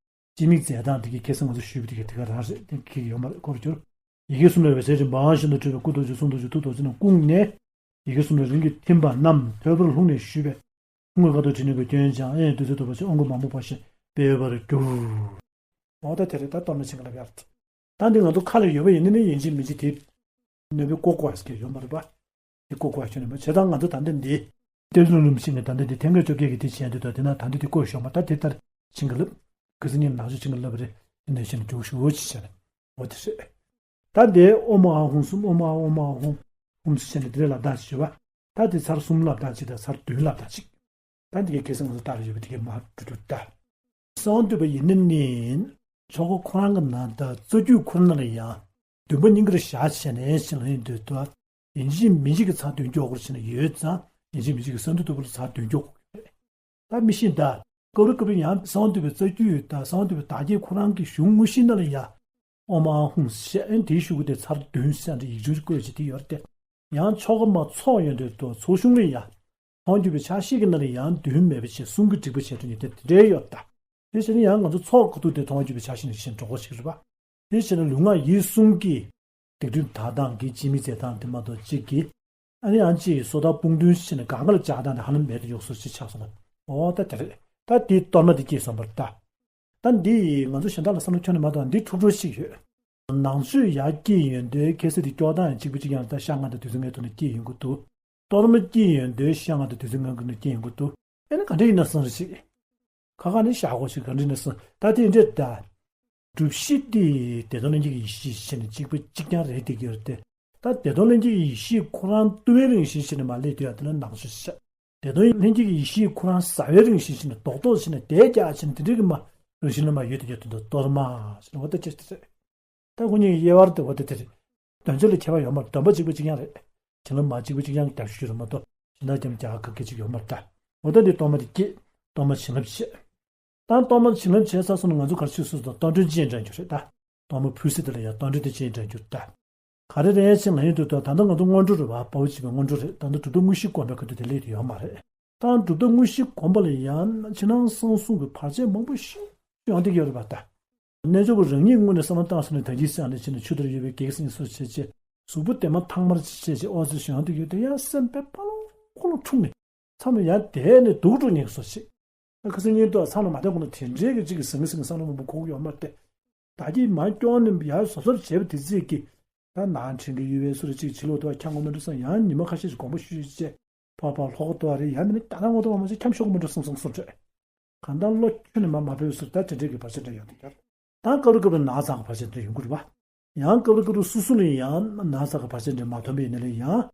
སྤྱི་མིག་མཛད་སྟངས་འདི་གའི་ཁ་སང་ང་ཚོ་ཞུས་པ་འདི་གའི་དེ་ག་རང་རེད། དེ་གི་ཡོད་མ་རེད། ཁོ་ར་འགྱུར། ཡི་གེ་གསུམ་ལས་འོད་ཟེར་ཅན་འབར་བ་བཞིན་དུ་འཕྲོས་པས་སྐུ་རྡོ་རྗེ་གསུང་རྡོ་རྗེ་ཐུགས་རྡོ་རྗེ་རྣམས་བཀུག་ནས། ཡི་གེ་གསུམ་ལས་རིམ་གྱིས་ཐིམ་པ་རྣམས་ཐོད་ཕར་ལྷུང་ནས་ཞུས་པས། ཁོང་གི་ཁ་དོག་དྲི་ནི་གོས་སྐྱོན་བྱང་། ཨེ་བདུད་རྩི་འཐོར་བ་ཆེ། དབང་བསྐུར་མང་པོ་བ་ཞིག་སྤེལ་བར་གྱུར། འོ་ད་དེ་རེད། ད་གཏོར་མ་བྱིན་གྱིས་བརླབས་ཡག་རེད། ད་འདི་ང་ཚོ་ཁ་ལ་ཡོད་པ་ཡིན་ན་ནི་ཡིན་གཅིག་མིན་གཅིག་དེ། ནོར་བུ་བཀོག་དགོས་ཡག་ཡོད་མ་རེད་པ། དེ་བཀོག་དགོས་ཡག་ཁྱོན་ནས་མ་བྱས་ཙང་ང་ཚོ་ད་ལྟ་འདི། གཏེར་སྟོན་རིན་པོ་ཆེ་གིས་ད་ལྟ་འདི་ཐེངས་སྐར་བཅོ་བརྒྱད་ཀྱི་དེ་བྱས་འདུག་ད་དེ་ན་ད་ལྟ་དེ་བཀོད་ཞོག་མ། ད་དེ་ལྟར་བྱིན་གྱིས་བརླབས། ཁ་སང་ཉིན་ནང་ཆོས་བྱིན་གྱིས་བརླབས་པ་རེད། དེ་ནས་བྱས་ནས་འཇུག་ཞུ་འོ་ཅི་བྱས་ནས། འོ་དེ་རེད། ད་འདི་ཨོཾ་ཨཱཿཧཱུྃ་གསུམ། ཨོཾ་ཨཱཿཧཱུྃ་ཨཱཿཧཱུྃ་ཧཱུྃ་ཟེར་བྱས་ནས་དེ་རེད། ལབ་སྟངས་ཅིག་བྱས་པ། ད་དེ་ཚར་གསུམ་ལབ་སྟངས་ཅིག་དང་ཚར་བདུན་ལབ་སྟངས་ཅིག་ད་འདི་གའི་ཁ་སང་ང་ཚོ་ལྟར་ཡོད་པ་དེ་གའི་མར་འགྲོ་རྒྱུ་ད། གསང་འདུས་པ་ཡིན་ན་ནི། ཆོ་ག་ཁོ་རང་གི་ནང་དང་རྩ་རྒྱུད་ཁོ་རང་ནང་ལ་ཡང་། འདུན་པ་སྙིང་གར་བཞག་བྱས་ནས་ཕྱིན་ལ་ཡིན་འདོད་དོ། ཡིན་གཅིག་མིན་གཅིག་གི་ཚར་བདུན་སྐྱོར་དགོས་བྱས་ནས་ཡོད་ཙང་། ཡིན་གཅིག་མིན་གཅིག་གི་གསང་འདུས་ཐོག་པ་ལ་ཚར་བདུན་སྐྱོར་དགོས་ཀྱི་རེད། ད་མི་ཤེས་ད། སྐབས་རེ་སྐབས་རེ་ཡང་གསང་འདུས་པའི་རྩ་རྒྱུད་དང་གསང་འདུས་པའི་བདག་བསྐྱེད་ཁོ་རང་གི་གཞུང་དངོས་གཞི་ནང་ལ་ཡང་། ཨོཾ་ཨཱཿཧཱུྃ་ཟེར་ཨེ་དེའི་གཞུག་གུ་དེ་ཚར་བདུན་ཟེར་འདྲ་ཡིག་ཆུང་བཀོད་བྱས་དེ་ཡོད་རེད་དེ། ཡང་ཆོ་ག་མ་ཚོགས་ཡོང་དུས་དུ་ཚོགས་གཞུང་ལ་ཡང་། མཐོང་གྱུར་པའི་ཕྱག་བཞེས་ཀྱི་ནང་ལ་ཡང་བདུན་མེད་པ་བྱས་གསུང་གི་སྒྲིག་པ་བྱས་འགྲོ་མཁན་དེ་དེ་འདྲའི་ཡོད་ད། དེ་བྱས་ན་ཡང་ང་ཚོ་ཚོགས་ཁ་ཐུག་དེ་མཐོང་གྱུར་པའི་ཕྱག་བཞེས་ནང་བཞིན་འགྲོ་དགོས་ཞིག་རེད་པ། དེ་བྱས་ན་ལུས་ངག་ཡིད་གསུམ་གྱི་སྡིག་སྒྲིབ་དག་སྟངས་ཀྱི་སྤྱི་མི་མཛད་སྟངས་དེ་མ་གཏོགས་གཅིག་གིས། ཨ་ནི་ཡང་གཅིག་གིས་སོ་ཐར་དཔུང་འདོན་བྱས་ནས་གང་ག་ལ་སྦྱར་སྟངས་དེ་ཧ་ལམ་མེད་དུ་ཡོང་བཟོ་ཞིག་ཆགས་སོང་ལ། འོ་ད་དེ་རེད། ད་དེའི་གཏོར་མ་དེ་སྐྱེས་སོང་བར་ལྟ། ད་འདི་ཡིས་ང་ཚོ་གཞན་དག་ལ་བསམ་བློ་ཁྱོན་ནས་མ་གཏོང་། འདི་འཁྲུག་འཁྲུག་ཞིག་ཡོད། ནང་ཆོས་ཡར་སྐྱེས་ཡོང་དུས་ཁ་སང་དེ་སྐྱོར་སྟངས་ཡང་གཅིག་པ་གཅིག་རྐྱང་རེད། ད་ཤ་ལྔ་དང་དུས་ཚོད་ལྔའི་ཐོག་ནས་སྐྱེས་ཡོང་གི་འདུག་གཏོར་མ་སྐྱེས་ཡོང་དུས་ཤ་ལྔ་དང་དུས་ཚོད་ལྔའི་ཐོག་ནས་སྐྱེས་ཡོང་གི་འདུག་ཨེ་ནི་ག་འདྲ་ཡིན་ན་བསམ་རེ་ཞིག་ཁ་ཁ་ནས་བཞག་དགོས་ཞིག་ག་འདྲ་ཡིན་ན་བསམ། ད་དེ་འདྲས་ད། སྒྲུབ་གཞི་དེ་བདེ་སྟོང་ལྷན་སྐྱེས་ཀྱི་ཡེ་ཤེས་བྱས་ནས་གཅིག་པ་གཅིག་རྐྱང་རེད་བསྡད་ཀྱི་ཡོད་རེད་དེ། ད་བདེ་སྟོང་ལྷན་སྐྱེས་ཀྱི་ཡེ་ཤེས་ཁོ་རང་རྟུལ་བའི་རང་བཞིན་བྱས་ནས་མར་སླེབས་དུས་ཡང་དེ་ལ་ནང་ཆོས་བཤད། བདེ་སྟོང་ལྷན་སྐྱེས་ཀྱི་ཡེ་ཤེས་ཁོ་རང་ཟ་བའི་རང་བཞིན་བྱས་ནས་རྡོག་རྡོག་བྱས་ནས་དལ་རྒྱག་བྱས་ནས་དེ་འདྲའི་གི་མ་རང་བཞིན་ལ་མ་ཡོད་དེ་ཡོད་དེ་འདུག་གཏོར་མ་བྱས་ནས་འོ་ད་ཅི་སྟེ་རེད། ད་ཁོ་གཉིས་ཀྱི་དབྱེ་བར་དེ་འོ་ད་དེ་རེད། དོན་ཚན་ལ་ཁྱད་པར་ཡོད་མ་རེད། སྡོམ་པ་གཅིག་པ་གཅིག་རྐྱང་རེད། བྱིན་རླབས་མ་གཅིག་པ་གཅིག་རྐྱང་གི་རྒྱབ་ཤུགས་རེད་མ་གཏོགས་གཞན་དག་རྒྱབ་རྒྱག་ག་གེ་གཅིག་ཡོད་མ་རེད་ད། འོ་ད་འདི་གཏོར་མ་དེ་སྐྱེས། གཏོར་མ་བྱིན་རླབས་བྱས། ད་གཏོར་མ་བྱིན་རླབས་བྱས་ཚར་སོང་ན་ང་ཚོ་ག་རེ་བྱེད་སྲོལ་འདུག་གཏོར་མགྲོན་ཅན་འདྲ་འགྱུར་རེད་ད། གཏོར་མ་ཕུལ་ས་དེ་ལ་ཡང་གཏོར་མགྲོན་དེ་ཅན་འདྲ་འགྱུར་ད། ག་རེ་རེད་ཅེས་ལབ་ཡོང་དུས་ད་ལྟ་ང་ཚོ་སྔོན་འགྲོ་རེད་བ། དཔའ་བོ་བྱེད་པའི་སྔོན་འགྲོ་རེད། ད་ལྟ་སྒྲུབ་ཐབས་དངོས་གཞི་སྒོམ་པའི་ཁ་ཐུག་དེ་སླེབས་ཡོད་མ་རེད། ད་སྒྲུབ་ཐབས་དངོས་གཞི་སྒོམ་པ་ལ་ཡང་ཕྱི་ནང་གསང་གསུམ་གྱི་བར་ཆད་མང་པོ་ཞིག་ཡོང་བསྡད་ཀྱི་ཡོད་རེད་པ་ད། རྣལ་འབྱོར་པ་རང་ཉིད་དངོས་ནས་བསམ་བློ་བཏང་སོང་ན་ད་གིན་སེམས་ནང་བཞིན་ཆུ་ལྟར་གཡོ་བའི་གེགས་སེལ་སོགས་བྱས་རྗེས་གཟུགས་པོ་དེ་མ་ཐང་མར་བྱས་རྗེས་ཨོ་ཙི་ཞིག་ཡོང་བསྡད་ཀྱི་ཡོད་དེ་ཡང་སེམས་པས་ཕར་ལོག་ཁོ་ལོག་འཁྲུགས་ནས། མཚམས་ལ་ཡར་བསྡད་ནས་སྡུག་འགྲོ་ཉེན་བཟོ་ཞིག་ད་ཁ་སང་ཉིན་ཐོ་མཚམས་ལ་མ་བསྡད་གོང་ལ་དེ་འདྲའི་གི་གཅིག་གི་ཟང་ངེ་ཟིང་ངེ་བསམ་བློ་མང་པོ་འཁོར་གྱི་ཡོད་མ་རེད་དེ། ད་ཀྱི་མ་སྐྱོང་ནས་ཡར་བཟོ་བཟོ་བྱས་པ་དེ་ཚིག་གི། ད་ནང་ཁྲིམས་ཀྱི་ཡུལ་བའི་སུ་རེ་གཅིག་ཕྱི་ལོག་ཏུ་ཁྱང་གོ་མ་འགྲོ་སང་ཡང་ཉི་མ་ཁ་ཤས་ཤིག་དགོངས་པ་ཞུས་བྱས། ཕར་ཕར་ལྷོག་ཏུ་བ་རེད། ཡང་མིན་ན་ད་ནང་ངོ་ཏུ་བ་མ་ཟད་འཁྱམ་ཤོག་གོ་མ་འགྲོ་སང་སང་སོང་རེད། གང་ལྟར་བློ་ཁྱོན་ནས་མ་མ་འབེབས་ཟེར་ད་དེ་འདྲའི་གི་བར་ཆད་འདྲ་ཡོང་དུས་ཀྱང་། ཡང་སྐབས་རེ་སྐབས་རེ་ན་ཚ་གི་བར་ཆད་འདྲ་ཡོང་གི་རེད་བ། ཡང་སྐབས་རེ་སྐབས་རེ་སོ་སོ་ལ་ཡང་ན་ཚ་གི་བར་ཆད་འདྲ་མ་ཐོན་པ་ཡིན་ན་ལས་ཡང་།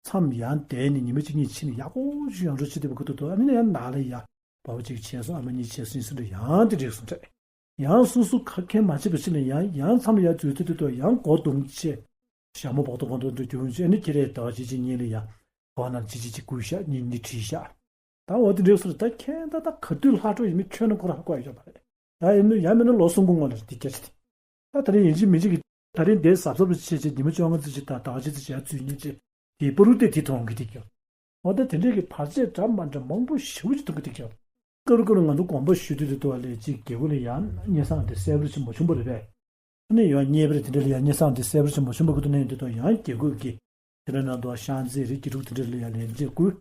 མཚམས་ཡང་བསྡད་ནས་ཉི་མ་གཅིག་གཉིས་ཕྱིན་ནས་ཡག་པོ་ཞིག་ཡོང་འགྲོ་བྱེད་བསྡད་པ་ཁུ་ཐུག་ཐུག་ཨ་ནི་ཡང་ན་ལ་ཡ། བ་བ་གཅིག་བྱས་སོང་། ཨ་མ་གཉིས་བྱས་སོང་། ཟེར་འདྲ་ཡང་དེ་འདྲས་སོང་རེད། ཡང་སོ་སོ་ཁ་མཁན་མ་བྱེད་པ་ཕྱིན་ནས་ཡང་ཡང་མཚམས་ལ་ཡང་འཛུལ་ཐུབ་ཐུབ་ཐུབ་ཡང་སྒོ་རྡུང་བྱས། ཞྭ་མོ་བོག་ཏོ་གོང་དུ་འགྲོ་རྒྱུ་བྱས་ཨ་ནི་ཁྱེད་རས་ཟླ་བ་གཅིག་གཅིག་གཉིས་ལ་ཡ། སྒོ་ནང་གཅིག་གཅིག་གཅིག་བསྐུར་བཞག་གཉིས་གཉིས་བྲིས་བཞག་ད་འོ་དེ་འདྲས་སོང་རེད། ད་ཁྱེད་ད་ད་ག་དུས་ལྷག་འཕྲོ་ཡིན་མིན་ཁྱོད་ནི་ཁོ་ར་ཧ་གོ་ཡ་ཡོད་མ་རེད། ད་ཡིན་ནོ་ཡང་མིན་ན་ལོ་གསུམ་གོང་ལ་རེད་དེ་སྐད་ཆ་དེ། ད་ད་རེས་ཡིན་གཅིག་མིན་གཅིག་གི་ ད་རིང་འདིར་གཟབ་གཟབ་ལ་བྱས་བྱས་ཉི་མ་བཅོ་ལྔ་ཙམ་ཞིག་དང་ཟླ་བ་གཅིག་ཙམ་ཞིག་ཡར་འཛུལ་ཉིན་ཅིག་དེའི་པ་རུ་དེ་དེ་མཐོང་གི་དེ་ཀྱང་། འོ་ད་དེ་འདྲས་ཀྱི་བར་ཆད་འདྲ་མ་འདྲ་མང་པོ་ཞེ་པོ་ཅིག་མཐོང་གི་དེ་ཀྱང་། སྐབས་རེ་སྐབས་རེ་ང་ཚོ་དགོངས་པ་ཞུ་དུས་དེ་ཐོག་ལས་ཅིག་རྒྱལ་སྒོ་ལ་ཡང་སྙན་སེང་དེ་གསལ་པོ་ཅིག་མ་བྱུང་བ་རེད་པས། ཨ་ནི་ཡང་རྙེད་པ་རེད། དེ་འདྲ་ལ་ཡང་སྙན་སེང་དེ་གསལ་པོ་ཅིག་མ་བྱུང་བ་ཁུ་ཐུག་ནས་དེ་ཐོག་ཡང་རྒྱལ་སྒོ་གི་དེ་འདྲ་ནང་དུ་ཤང་ཙེ་རེད། སྐྱིད་སྡུག་དེ་འདྲ་ལ་ཡང་ལན་འདེབས་དགོས་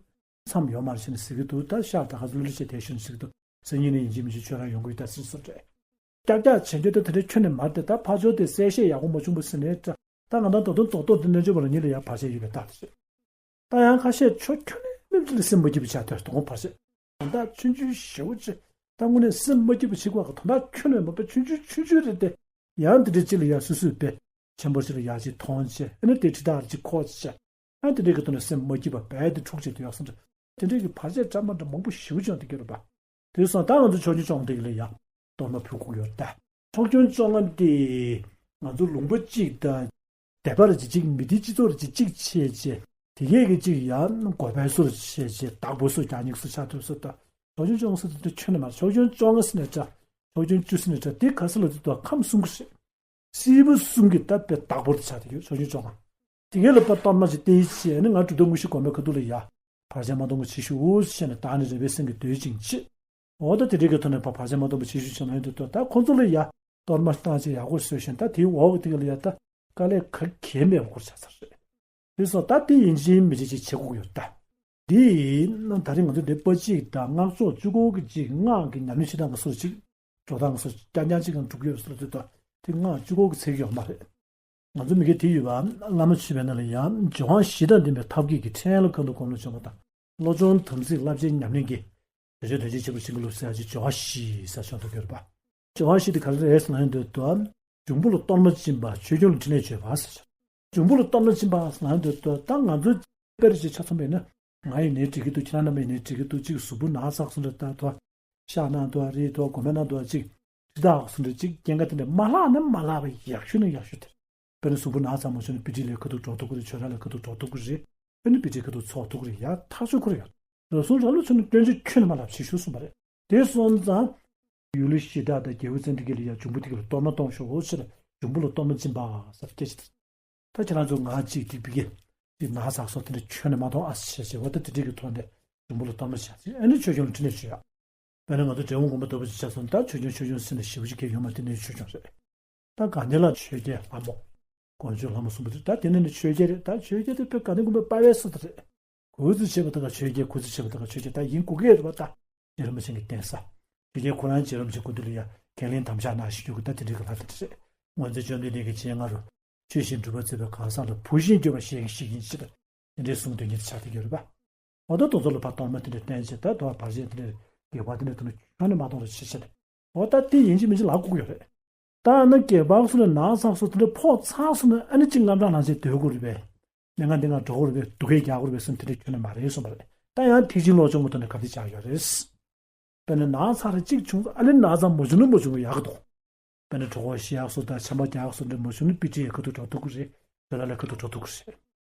མཚམས་ཡོད་མ་རེད་ཟེར་ནས་ཟེར་གི་འདུག་ད་ཤག་ད་ག་ཚོད་ལོ་ལོ་བྱས་དེ་ཤུན་ཟེར་གི་འདུག་སང་ཉིན་ནས་ཡིན་གཅིག་མིན་གཅིག་ཁྱོད་རང་ཡོང་གི་ཡོད་ད་ཟེར་སོང་རེད། ཀྱག་ཀྱག་བྱེད་འདོད་ད་དེ་འདྲ་ཁྱོན་ནས་མ་རེད་དེ། ད་ཕར་ཕྱོགས་དེ་གསལ་བཤད་ཡག་པོ་མ་བྱུང་བ་ཟེར་ནས་ད་ད་ང་ད་ད་དུང་རྡོག་རྡོག་དེ་གནས་ཆོས་པ་ལ་ཉིད་ལ་ཡང་བར་ཆད་ཡོད་པའི་རྟགས་དེ་རེད། ད་ཡང་ཁ་ཤས་ཆོ་ཁྱོད་ནི་མིག་ལ་སེམས་མ་སྐྱིད་པ་ཆགས་དོན་དོ་དགོང་བར་ཆད། ད་ཆུང་ཆུང་ཞེ་པོ་ཅིག་ད་དངོས་གནས་སེམས་མ་སྐྱིད་པ་བྱེད་དགོས་ག་ད་ཁྱོད་ནི་མ་པ་ཆུང་ཆུང་ཆུང་ཆུང་རེད་དེ། ཡང་དེ་འདྲ་ཅིག་ལ་ཡང་སུ་སུས་པས་ཆེན་པོ་ཅིག་ལ་ཡག་ཅིག་མཐོང་ཆེ། ཨ་ནི་དེ་ཁྲི་དར་ཅིག་ཁོག་ཅིག་ཆ། ཨ་དེ་འདྲའི་གི་ཐོག་ནས་སེམས་མ་སྐྱིད་པ་བས་དེ་འཁྲུག་ཅིག་དེ་ཡག་སོང་འདྲ། དེ་འདྲའི་གི་བར་ཆད་འདྲ་མ་འདྲ་མང་པོ་ཞེ་པོ་ཅིག་ཡོང་དེ་གི་རེད་པ། དེ་སོང་ད་ང་ཚོ་ཕྱོགས་ཆོས་བཅོ་ལྔ་དེ་གི་ལ་ཡང་གཏོར་མ་ཕུལ་དགོས་ཡོད་ད། ཕྱོགས་ཆོས་བཅོ་ལྔ་དེ་ང་ཚོ་ལུང་པ་གཅིག་དང་། སྡེ་པ་རེ་གཅིག་གཅིག་མི་སྡེ་སྤྱི་ཚོགས་རེ་གཅིག་གཅིག་བྱས་བྱས། དེ་གས་ཀྱི་གཅིག་ཡང་དགོན་པའི་སོ་རེ་བྱས་བྱས་བདག་པོ་སོ་རྒྱག་སྙིང་སོ་ཆགས་ཐུབ་སོ་ད། ཕྱོགས་ཆོས་བཅོ་ལྔ་སོ་དེ་ཁྱོན་ནས་མ་ཕྱོགས་ཆོས་བཅོ་ལྔ་ཟེར་ནས་འདྲ། ཕྱོགས་ཆོས་བཅུ་ཟེར་ནས་འདྲ། དེ་ག་ས་ལ་དེ་དུ་ཁམས་གསུམ་གྱི་རེད། སྲིད་པ་གསུམ་གྱི་ད་དཔེ་བདག་པོ་དེ་ཆགས་བསྡད་ཡོད། ཕྱོགས་ཆོས་བཅོ་ལྔ། དེ་གས་ལ་ཕར་གཏོར་མ་ཅིག་བཏོན་བྱས་ནས་ང་གྲུབ་མཐའ་དངོས་གཞི་དགོན་པའི་ཁ་ཐུག་ལ་ཡ། བར་ཆད་མ་གཏོང་གི་བྱེད་ཤོག་ཟེར་ནས་བདག་ནི་རེ་བའི་སེམས་ཀྱིས་འདོད་ཅིང་མཆི། འོ་ད་དེ་འདྲའི་གི་ཐོག་ནས་ཕར་བར་ཆད་མ་གཏོང་བའི་བྱེད་ཤོག་ཟེར་ནས་འདུག་ད་ཁོ་ཚོ་ལ་ཡ། གཏོར་མ་བཏང་བྱས་ཡག་པོ་བཟོས་ཤིང་ད་དེའི་འོག་གི་དེ་ག་ལ་ཡ་ད། དཀའ་ལས་ག་གེ་མེད་པ་སྐོར་ཆགས་ཚར་རེད། དེ་སོང་ད་དེ་ཡིན་གཅིག་མིན་གཅིག་ཅིག་བྱེད་དགོས་ཀྱི་ཡོད་ད། འདི་ཡིན་ན་ད་རིང་ང་ཚོ་འདི་པ་གཅིག་དང་སྔགས་ཕྱོགས་བཅུ་སྐོར་གྱི་གཅིག་སྔགས་ཀྱི་ཉམས་ལེན་བྱེད་སྟངས་ཀྱི་སོར་གཅིག་འགྲོ་སྟངས་ཀྱི་སོར་རྐྱང་རྐྱང་གཅིག་གང་སྒྲུབ་ཡོད་སོར་དུ་ད་དེ་སྔགས་བཅུ་སྐོར་གྱི་ཚིག་ཡོད་མ་རེད། ང་ཚོ་མི་སྐད་དེ་ཡོད་པ་བླ་མ་མཆོད་པའི་ནང་ལ་ཡང་འབྱུང་བ་བཞི་དང་ལྡན་པའི་ཐབས་མཁས་ཀྱི་ཕྲིན་ལས་ཀུན་ཏུ་སྒོམ་ལ་བྱོན་པ་དང་། བློ་སྦྱོང་དམ་ཚིག་བསླབ་བྱའི་ཉམས་ལེན་གྱི། དོན་བྱེད་དོན་བྱེད་བྱེད་པར་བྱིན་གྱིས་རློབས་ཟེར་ཡག་ཅིག་འབྱུང་བ་བཞི་ཟེར་བྱུང་འདུག་ཡོད་རེད་པ། འབྱུང་བ་བཞི་དེ་ག་རེ་རེད་ཟེར་ན་ཡོང་དུས་དོ། འབྱུང་པོ་ལ་གཏོར་མ་སྦྱིན་པ་ཆོས་སྐྱོང་ལ་ཕྲིན་ལས་བཅོལ་བ་ཟེར། འབྱུང་པོ་ལ་གཏོར་མ་སྦྱིན་པ་ཟེར་ན་ཡོང་དུས་དོ། ད་ང་ཚོ་དཔེར་བྱས་ཆ་ཚང་བས་ན། ང་ཡིན་ནའི་འགྲིག་གི་འདུག་ཁྱེད་རང་རྣམ་པ་ཡིན་ནའི་འགྲིག་གི་འདུག་གཅིག་གཟུགས་པོ་ན་ཚ་སོང་འདྲ་ད་དོ། ཤ་ན་དོ་རེད་དོ་དགོས་མེད་ན་དོ་གཅིག་ཁྲི་དྭགས་སོང་འདྲ་གཅིག་སྐྱེ་འགག་དེ་འདྲ་མ་ལྷག་ན་མ་ལྷག་པ་ཡག་ཤོས་ན་ཡག་ཤོས་དེ། དཔེར་ན་གཟུགས་པོ་ན་ཚ་མ་བྱུང་ན་པི་ཏི་ལའི་ཁ་ཐུག་འགྲོ་ཐུབ་ཀྱི་རེད། ཆོས་ར་ལའི་ཁ་ཐུག་འགྲོ་ཐུབ་ཀྱི་རེད། ཨ་ནི་པི་ཏིའི་ཁ་ཐུག་ཚོགས་ཐུབ་ཀྱི་རེད། ཡ་ཐག་ཆོད་ཁོ་རེ་ཡ། རབ་བྱུང་རབ་ལ་མཚོན་ན་སྐྱོན་ཆ་ཁྱོན་ནས་མ་ལབ་བྱེད་ཤོག་གསུངས་པ་རེད། དེ་སོང་ཙང་། ཡུལ་ལུ་གཞི་བདག་དང་རྒྱལ་པོ་ཙན་དན་གྱི་ལ་ཡ་འབྱུང་པོ་དེ་ག་ལ་གཏོར་མ་གཏོང་ཤོག་འོ་ཕྱིར་འབྱུང་པོ་ལ་གཏོར་མ་སྦྱིན་པ་ཟེར་སྐད་ཆ་དེ། ད་ཁྱེད་རང་ཚོ་ང་གཅིག་དེ་པི་ཀེ་དེ་ན་ཚ་སོགས་དེ་འདྲ་ཁྱོན་ནས་མ་གཏོང་ཨ་ཞེས་བྱས་པ་ད་དེ་འདྲ་གི་ཐོག་ནས་འབྱུང་པོ་ལ་གཏོར་མ་བྱས་ཨ་ནི་ཆོས་སྐྱོང་ལ་ཕྲིན་ལས་བཅོལ་ཡ། དཔེར་ན་ང་ཚོ་འབྲས་སྤུངས་དགོན་པ་ལྟ་བུ་ཅིག་ཆ་སོང་ད་ཆོས་སྐྱོང་ཆོས་སྐྱོང་ཟེར་ནས་ཞེ་པོ་ཅིག་གས་ཡོད་མ་དེ་ནས་ཆོས་སྐྱོང་རེད། ད་དགའ་ལྡན་ལ་ཆོས་རྒྱལ་ལྷ་མོ། དཀོན་མཆོག་ལྷ་མོ་གསུམ་པོ་དེ་ད་དེ་ནས་ནི་ཆོས་རྒྱལ་རེད། ད་ཆོས་རྒྱལ་དེ་དཔེ་དགའ་ལྡན་དགོན་པའི་དཔའ་བོའི་སྲིད་དེ་རེད། གུས་བརྩི་བྱེད་པ་དག་ག་ཆོས་རྒྱལ་གུས་བརྩི་བྱེད་པ་དག་ག་ཆོས་རྒྱལ་ད་ཡིན་དགོས་ཀྱི་རེད་པ་ད། རྗེ་རིན་པོ་ཆེ་གི་བསྟན་ས། ཆོས་རྒྱལ་ཁོ་རང་རྗེ་རིན་པོ་ཆེ་སྐུ་མདུན་ལ་ཡ་ཁས་ལེན་དམ་བཅའ་གནང་ཞིག་རྒྱུ་གི་ད་དེ་འདྲའི་གི་ལྷ་དེ་རེད། དངོས་འཛིན་བཅོམ་ལྡན་འདས་ཀྱི་སྤྱན་སྔ་རུ། ཆོས་བཞིན་སྒྲུབ་པར་བྱེད་པའི་གང་ཟག་ལ་བུ་བཞིན་འགྱུར་བར་བཤད་ཀྱི་ཞིག་ཡིན་ཕྱིར། དེ་འདྲའི་གསུང་དོན་གཉིས་དེ་ཆགས་བསྡད་ཡོད་རེད་པ། འོ་ད་དེ་ཚོ་ལ་ཕར་གཏོར་མ་དེ་འདྲ་བཏོན་བྱས་ད་དོ་བར་ཆད་དེ་འདྲ་སྒེག་པ་དེ་འདྲ་དུ་ནི་ཁྱོན་ནས་མ་གཏོང་རོགས་བྱེད་ཕྱིར། འོ་ད་དེ་ཡིན་གཅིག་མིན་གཅིག་ལབ་དགོས་ཀྱི་ཡོད་རེད། ད་ཨ་ན་སྒེག་པ་སོགས་ལ་ན་ཚ་སོགས་དེ་འདྲ་ཕོག་ཚར་སོང་ན་ཨ་ནི་གཅིག་དངངས་སྐྲག་ལངས་བྱས་སྡོད་དགོས་རེད་པས། གནད་འགག་འདི་ང་འགྲོ་དགོས་རེད་པས་སྡུག་སྐད་རྒྱག་དགོས་རེད་པས་བསམ་དེ་འདྲ་ཁྱོན་ནས་མ་རེད་གསུངས་པ་རེད། ད་ཡང་ཐེག་ཆེན་བློ་སྦྱོང་གི་ཐོག་ནས་ག་འདི་བྱ་ཡོད་རེད། དཔེར་ན་ན་ཚ་རེ་གཅིག་བྱུང་ཚེ་ཨ་ལེ་ན་ཚ་མ་བྱུང་ན་མ་བྱུང་བ་ཡག་གི་འདུག་དཔེར་ན་གྲོད་ཁོག་བཤལ་ཡག་སོགས་དང་ཆམ་པ་རྒྱག་ཡག་སོགས་འདྲ་མ་བྱུང་ན་པི་ཏི་ཡི་ཁ་ཐུག་འགྲོ་ཐུབ་ཀྱི་རེད། ཇོ་ལ་ལའི་ཁ་ཐུག་འགྲོ་ཐུབ་ཀྱི་རེད།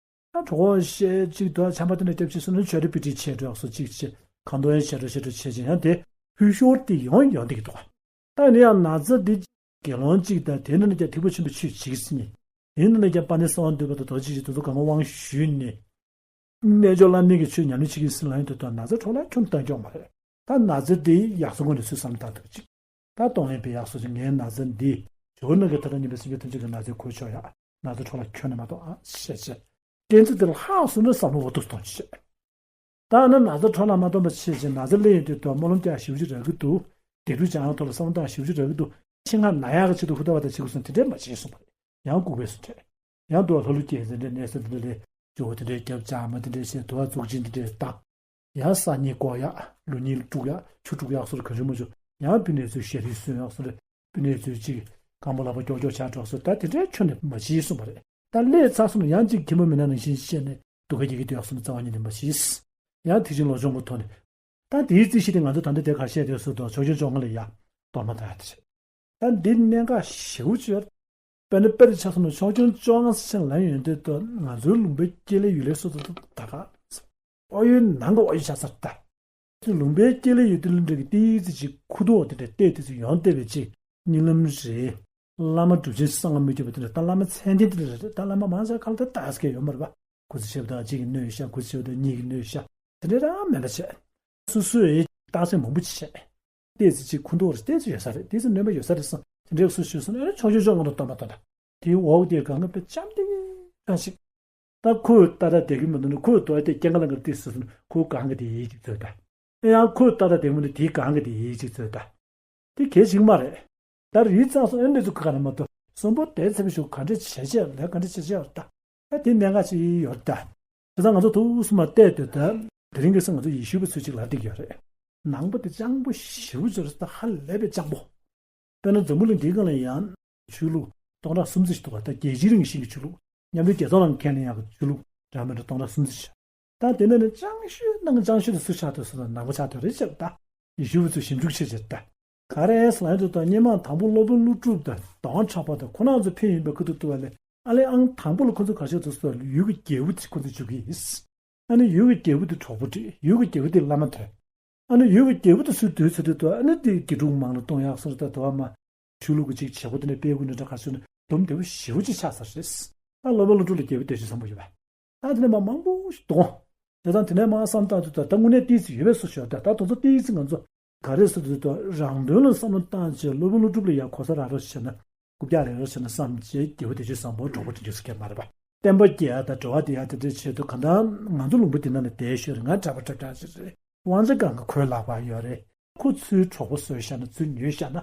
ད་གྲོད་ཁོག་བཤལ་གཅིག་དང་ཆམ་པ་དེ་འདྲ་བརྒྱབ་ཅིག་སོང་ན་ཆོས་ར་པི་ཏི་ཆེ་འགྲོ་ཡག་སོགས་གཅིག་བྱས་ཁ་འདོན་ཡང་ཆེ་འགྲོ་ཆེ་འགྲོ་བྱས་ཀྱང་ཡང་དེ་འཐུས་ཤོར་དེ་ཡོང་ཡོང་བསྡད་ཀྱི་འདུག་ད་ཡིན་ན་ཡང་ན་ཚ་འདི་དགེ་སློང་གཅིག་དང་དེ་ནང་ནས་ཀྱང་ཐེག་པ་ཆེན་པོའི་ཆོས་བྱེད་ཀྱི་ཟེར་ནས་དེ་ནང་ནས་ཀྱང་དཔལ་ལྡན་གསང་བ་འདུས་པ་དང་རྡོ་རྗེ་འཆང་དེ་ཚོ་གང་ག་དབང་ཞུས་ནས། རྣལ་འབྱོར་བླ་མེད་ཀྱི་ཆོས་ཉམས་ལེན་བྱེད་ཀྱི་ཟིན་ལ་ཡོང་དུས་ད་ན་ཚ་འཕྲོ་བརླག་ཁྱོན་གཏོང་རྒྱུ་མ་རེད། ད་ན་ཚ་འདི་ཡག་སོང་ངོ་ནས་སུས་བསམ་བཏང་ཐུབ་ཅིག་ད་གཏོང་ལེན་པའི་ཡག་སོ་ཅིག་ངའི་ན་ཚ་འདི་ཇོ་བོ་ནང་གི་ཐ་ན་ཉིན་པའི་སེམས་ཅན་ཐམས་ཅད་ཀྱི་ན་ཚའི་ཁུར་ཆོག་ཡག་ན་ཚ་འཕྲོ་བརླག་ཁྱོན་ནས་མ་གཏོང་ཨ་ཤེས་བྱས། སྐྱེ་འཚེ་འདི་ལྷག་སོང་ན་བསམ་བློ་འོ་ཐུག་གཏོང་ཅིག་བྱས། ད་ནི་ན་ཚ་འཕྲོ་བརླག་མ་གཏོང་པ་བྱས་ཅིག་ན་ཚ་སླེབས་ཡོང་དུས་ད་སྨོན་ལམ་རྒྱག་ཞིབ་ཅིག་རག་གི་འདུག་སྡིག་སྒྲིབ་སྦྱང་ཡག་ཐོག་ལ་བསམ་བློ་བཏང་ཞིབ་ཅིག་རག་གི་འདུག་ཕྱི་ང་ན་ཡག་གི་ཆེད་དུ་ཧུར་ཐག་པ་དང་བྱེད་དགོས་སོང་དེ་འདྲས་མ་བྱས་གསུངས་པ་རེད། ཡང་ལྐུགས་པས་སུ་དྲན། ཡང་དུ་བ་ལྷ་ཀླུ་རྒྱལ་མཚན་འདྲའི་གནས་ས་འདི་འདྲ་ལས་ཇོ་བོ་དེ་འདྲའི་སྐྱབས་བཅག་མ་དེ་འདྲའི་ཞེས་དུ་བ་འཛུགས་ཅིང་འདི་འདྲའི་བཏང་། ཡང་སང་ཉིན་བསྐོར་ཡག་ལོ་གཉིས་དཀྲུག་ཡག་ཆུ་དཀྲུག་ཡག་སོགས་ག་རེ་མ་བྱུང་། ཡང་ཕི་ནས་ཚུར་ཞལ་རས་གསོལ་ཡག་སོགས་རེད། ཕི་ནས་ཚུར་གཅིག་རྐང་པ་ལག་པ་ཀྱོག་ཀྱོག་ཆགས་འགྲོ་སོགས་ད་དེ་འདྲའི་ཁྱོན་ནས་མ་བྱེད་གསུངས་པ་རེད། ད་སླེབས་ཚར་སོང་ན་ཡང་གཅིག་ཁྱིམ་པ་མི་ནང་ནང་བཞིན་བཤད་ནས་སྡུག་སྐད་རྒྱག་གི་འདུག་ཡག་སོགས་ནི་རྩ་བ་ཉིད་ནས་མ་བྱེད། ཡང་ཐེག་ཆེན་བློ་སྦྱོང་གི་ཐོག་ནས། ད་དེའི་རྩིས་གཞི་དེ་ང་ཚོ་ད་ལྟ་དེ་ཁ་བཤད་དེ་སོ་དང་ཕྱོགས་ཆོས་བཅོ་ལྔ་ལ་ཡ་གཏོར་མ་བཏང་ཡ་དེ་རེད། ད་འདི་གནད་འགག་ཞེ་པོ་ཅིག་ཡོད། དཔེར་ན་དཔེར་ཆ་བཞག་ན་ཕྱོགས་ཆོས་བཅོ་ལྔ་ཟེར་ལབ་ཡོང་དུས་ད་ང་ཚོའི་ལུང་པའི་དཀྱིལ་ལ་ཡུལ་ལས་སོ་ད་ད་ག་ཨོ་ཡོད་ནང་གི་ཨོ་ཡོད་ཆགས་ཚར་ད། དེ་ལུང་པའི་དཀྱིལ་ལ་ཡོད་དུས་ལ་འདྲ་གི་ཏི་ཙི་ཅིག་ཁུ་ཏོག་དེ་འདྲ་བལྟས་དེ་ཚོ་ཡོང་བལྟས་པའི་ཅིག་གཉིད་ལམ་རེད། བླ་མ་གྲུབ་ཆེན་གསང་སྔགས་མི་བསྐྱོད་པ་དེ་འདྲ། ད་བླ་མ་མཚན་ལྡན་དེ་འདྲ་རེད། ད་བླ་མ་མང་ཆེ་ཁ་ལ་ད་ལྟ་ཟེར་མཁན་ཡོད་མ་རེད་པ། སྐུ་ཚེ་ཆེ་བ་དང་གཅིག་གིས་གནོད་ཤག་སྐུ་ཚེ་ཆེ་བ་དང་གཉིས་ཀྱིས་གནོད་ཤག་དེ་འདྲ་རང་མེད་པ་བྱས། སོ་སོས་རྟགས་མཚན་མང་པོ་ཅིག་བྱས། ཏོག་ཙམ་ཅིག་ཁུ་མདོག་རེད། ཏོག་ཙམ་ཡོད་ས་རེད། ཏོག་ཙམ་གནོད་པ་ཡོད་ས་རེད་བསམ། དེ་འདྲའི་སུ་ཞུས་སོང་ན་ཨ་ནི་ཕྱོགས་སྐྱོང་སྐྱོབ་མཁན་དང་སྟོན་པ་དང་འདྲ། དེའི་འོག་དེའི་སྒང་ག་དཔེ་ལྕམ་དེ་གང་ཞིག་ད་ཁོས་ཏག་ཏག་བསྡད་ཀྱི་མི་འདུག་ན། ཁོས་དོ་དེ་སྐྱེངས་ཁ་ལ་འགར་ཏོག་ཙམ་སོང་ན་ཁོའི་སྒང་ག་དེ་ཡིད་ཅིག་ཚོད་ད། ཡང་ཁོས་ཏག་ཏག་བསྡད་ཀྱི་མི་འདུག། དེའི་སྒང་ག་དེ་ཡིད་ཅིག་ཚོད་ད། དེ་གལ་ཆེ་གི་མ་རེད། ད་རིགས་གཙང་སོང་ཨེ་འདྲ་ཚོ་ག་རེ་མ་གཏོགས་གསོན་པོ་བསྡད་ཚར་བའི་གཞུག་ག་འདྲ་བྱས་བྱས་ལས་ག་འདྲ་བྱས་བྱས་ཡོད་རེད་ད། ད་དེ་གནད་འགག་ཅིག་ཡོད་རེད་ད། བྱས་ཙང་ང་ཚོ་ཐུགས་སུ་མ་བལྟས་དུས་ད། དེ་རིང་གི་སང་ང་ཚོ་ཡེ་ཤུ་པ་ཚོས་ཅིག་ལབ་བསྡད་ཀྱི་ཡོད་རེད། ནང་པ་དེ་སྤྱང་པོ་ཞེ་པོ་ཅིག་རེད་ད། ཧ་ལས་པའི་སྤྱང་པོ། དཔེར་ན་འཛམ་བུ་གླིང་འདིའི་སྒང་ལ་ཡང་ཆོས་ལུགས་སྟོང་ཕྲག་སུམ་བརྒྱ་ཞིག་འདུག་ག་ད་རྒྱལ་སྤྱིའི་རང་བཞིན་གྱི་ཆོས་ལུགས། མཉམ་འབྲེལ་རྒྱལ་ཚོགས་ནང་ཁས་ལེན་ཡག་གི་ཆོས་ལུགས་འདྲ་མི་འདྲ་སྟོང་ཕྲག་སུམ་བརྒྱ་ཞིག་ད་དེ་ནས་ནི་སྤྱང་ཤོས་ནང་སྤྱང་ཤོས་དེ་སུ་ཆགས་འདུག་ཟེར་ན་ནང་པ་ཆགས་འདུག་རེད་ཤག་ད་ཡེ་ཤུ་པ་ཚོས་ཞིབ་འཇུག་བྱས་བྱས་ད། ག་རེ་ཟེར་ན་དེ་ད་སྔོན་མ་དང་པོ་སློབ་དཔོན་ཀླུ་སྒྲུབ་དང་ཟླ་བ་གྲགས་པ་དང་ཁོ་རང་ཚོ་ཕན་ཡིན་པའི་ཁུ་ཐུག་ཏུ་བ་ལས། ཨ་ལས་ཨང་དང་པོ་ལ་ཁོ་ཚོ་ག་ཤེད་དུ་སོ་ཡུལ་གྱི་རྒྱལ་པོ་དེ་ཁོ་ཚོ་འཇུག་གི་ཡིན། ཨ་ནི་ཡུལ་གྱི་རྒྱལ་པོ་དེ་གྲོགས་པོ་བསྒྲིགས། ཡུལ་གྱི་རྒྱལ་པོ་དེ་བླ་མ་ཐོན། ཨ་ནི་ཡུལ་གྱི་རྒྱལ་པོ་དེ་སུ་སྡོད་ཚོད་དུ་ཨ་ནི་དེ་དགེ་ཕྲུག་མང་ལ་གཏོང་ཡག་སོར་ད་དུ་བ་མ། ཆོས་ལུགས་ཀྱི་ཅིག་བྱེད་སྒོ་དེ་འདྲ་སྤེལ་དགོས་ནི་འདྲ་ག་ཚོད་ནི་སྡོམ་བདེ་པོ་ཞེ་པོ་ཅིག་ཆགས་ཚར་རེད། ད་སློབ་དཔོན་ཀླུ་སྒྲུབ་ལ་རྒྱལ་པོ་དེ་ཞིག་བཟང་པོ་ཡོད་པ། ད་དེ་ནས་མ་མང་པོ་ཞིག་གཏོང་། དེ་དང་དེ་ནས་མ་བསམ་བཏང་དུས་ད་ད་དངོས་གནས་ཏོག་ཙམ་ཡོད་པའི་བཟོ་ཞིག་ད་ད་དུང་ཚོ་ཏོག་ཙམ་ང་ཚོ་ག་རེ་ཟེར་དུས་ད་རང་དོན་ལ་བསམ་བློ་བཏང་བྱས་སློབ་དཔོན་ཀླུ་སྒྲུབ་ལ་ཡ་གོ་ས་རག་རོགས་བྱས་ན། རྐུབ་བཀྱག་རེག་རོགས་བྱས་ན་བསམ་བྱས་རྒྱལ་པོ་དེ་ཚོས་བཟང་པོ་གྲོགས་པོ་དེ་ཚོས་སུ་སྐྱེལ་མ་རེད་པ། བསྟན་པ་རྒྱས་ཡ་ད་འགྲོ་བ་དེ་ཡ་དེ་འདྲའི་ཆེད་དུ་གང་ལྟར་ང་ཚོ་ལུང་པ་དེ་ན་ནས་བསྡད་ཤོད་རེད། ང་གྲྭ་པ་གྲྭ་ཕྲུག་ཅིག་རེད། དབང་ཆ་གང་ག་ཁོའི་ལག་པར་ཡོད་རེད། ཁོ་ཚོའི་གྲོགས་པོ་བཟོས་བཞག་ན་ཚུར་ཉོས་བཞག་ན།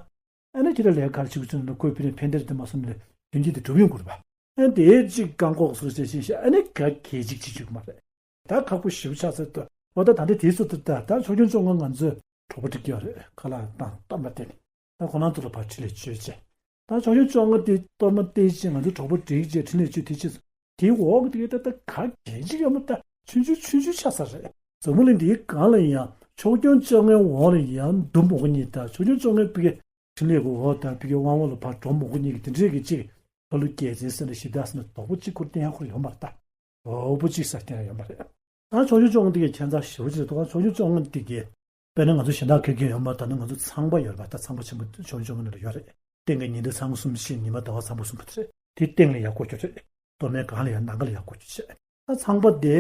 ཨ་ནི་ཁྱེད་རང་ལས་ཀ་ཞིག་བྱུང་ན་ཁོས་ཕན་ནས་ཕན་བདེ་རེད་དེ་མ་སོང་ནས་དོན་གྱིས་དེ་གྲུབ་ཡོང་དགོས་རེད་པ། ཨ་ནི་དེའི་གཅིག་བཀག་འགོག་སོགས་བྱས་ཤིང་ཤ་ཨ་ནི་ག་གེ་གཅིག་བྱེད་བཅུག་མ་རེད། ད་ཁག་པོ་ཞེ་པོ་ཆགས་ཚར་དུས་འོ་ད་ད་ལྟ་དེའི་སུ་ད་ད་ཕྱོགས་སྐྱོང་བཅོ་ལྔ་ང་ཚོས་གྲོགས་པོ་སྒྲིག་གི་ཡོད་རེད། ཁ་ལག་བཏང་གཏམ་ལ་བརྟེན་ནས་ད་ཁོ་རང་ཚོ་ལ་ཕར་འཕྲིན་ལས་བཅོལ་བྱས། ད་ཕྱོགས་སྐྱོང་བཅོ་ལྔ་དེ་གཏོར་མ་སྟེར་བྱས་ང་ཚོ་གྲོགས་པོ་སྒྲིག་བྱས་འཕྲིན་ལས་བཅོལ་དེ་བྱས། དེའི་འོག་གི་དེ་ད་ད་ག་གེ་གཅིག་ཡོད་མ་ད་ཆུང་ཆུང་ཆུང་ཆུང་ཆགས་ཚར་རེད། འཛམ་བུ་གླིང་འདིའི་སྒང་ལ་ཡང་ཕྱོགས་སྐྱོང་བཅོ་ལྔའི་འོག་ལ་ཡང་འདུ་མོག་གཉིས་དང་ཕྱོགས་སྐྱོང་བཅོ་ལྔའི་བི་གའི་འཕྲིན་ལས་ཀྱི་འོག་དང་བི་གའི་དབང་འོག་ལ་ཕར་འགྲོ་མོག་གཉིས་ཀྱི་དེ་འདྲས་ཀྱི་གཅིག་ཁ་ལོ་རྒྱལ་མཚན་ཟེར་ན་ཞིབ་ཐག་ཟེར་ན་དོག་པོ་གཅིག་ཁུར་བསྟན་ཡག་ཁུར་ཡོད་མ་རེད་ད། དོག་པོ་གཅིག་ས་བསྟན་ཡག་ཡོད་མ་རེད། ད་ཕྱོགས་སྐྱོང་བཅོ་ལྔ་འདི་གའི་ཁྱད་མཚར་ཞེ་པོ་ཅིག་འདུག་ཕྱོགས་སྐྱོང་བཅོ་ལྔ་འདི་གའི་དཔེར་ན་ང་ཚོ་གཞན་དག་ཁེར་ཁེར་ཡོད་མ་རེད། ད་ནི་ང་ཚོ་ཚངས་པ་ཡོད་རེད་པ། ད་ཚངས་པ་ཆེན་པོ་ཕྱོགས་སྐྱོང་བཅོ་ལྔ་ནང་ལ་ཡོད་རེད། སྟེང་གི་ཉི་ཟླ་ཚང་གསུམ་བཞི་ཉི་མ་ཟླ་བ་ཚང་པོ་གསུམ་པོ་དེ་རེད། དེ་སྟེང་ལ་ཡར་བསྐོར་རྒྱུ་རེད། གཏོར་མའི་སྒང་ལ་ཡར་ནམ་མཁའ་ལ་ཡར་བསྐོར་རྒྱུ་བྱས། ད་ཚངས་པ་དེ་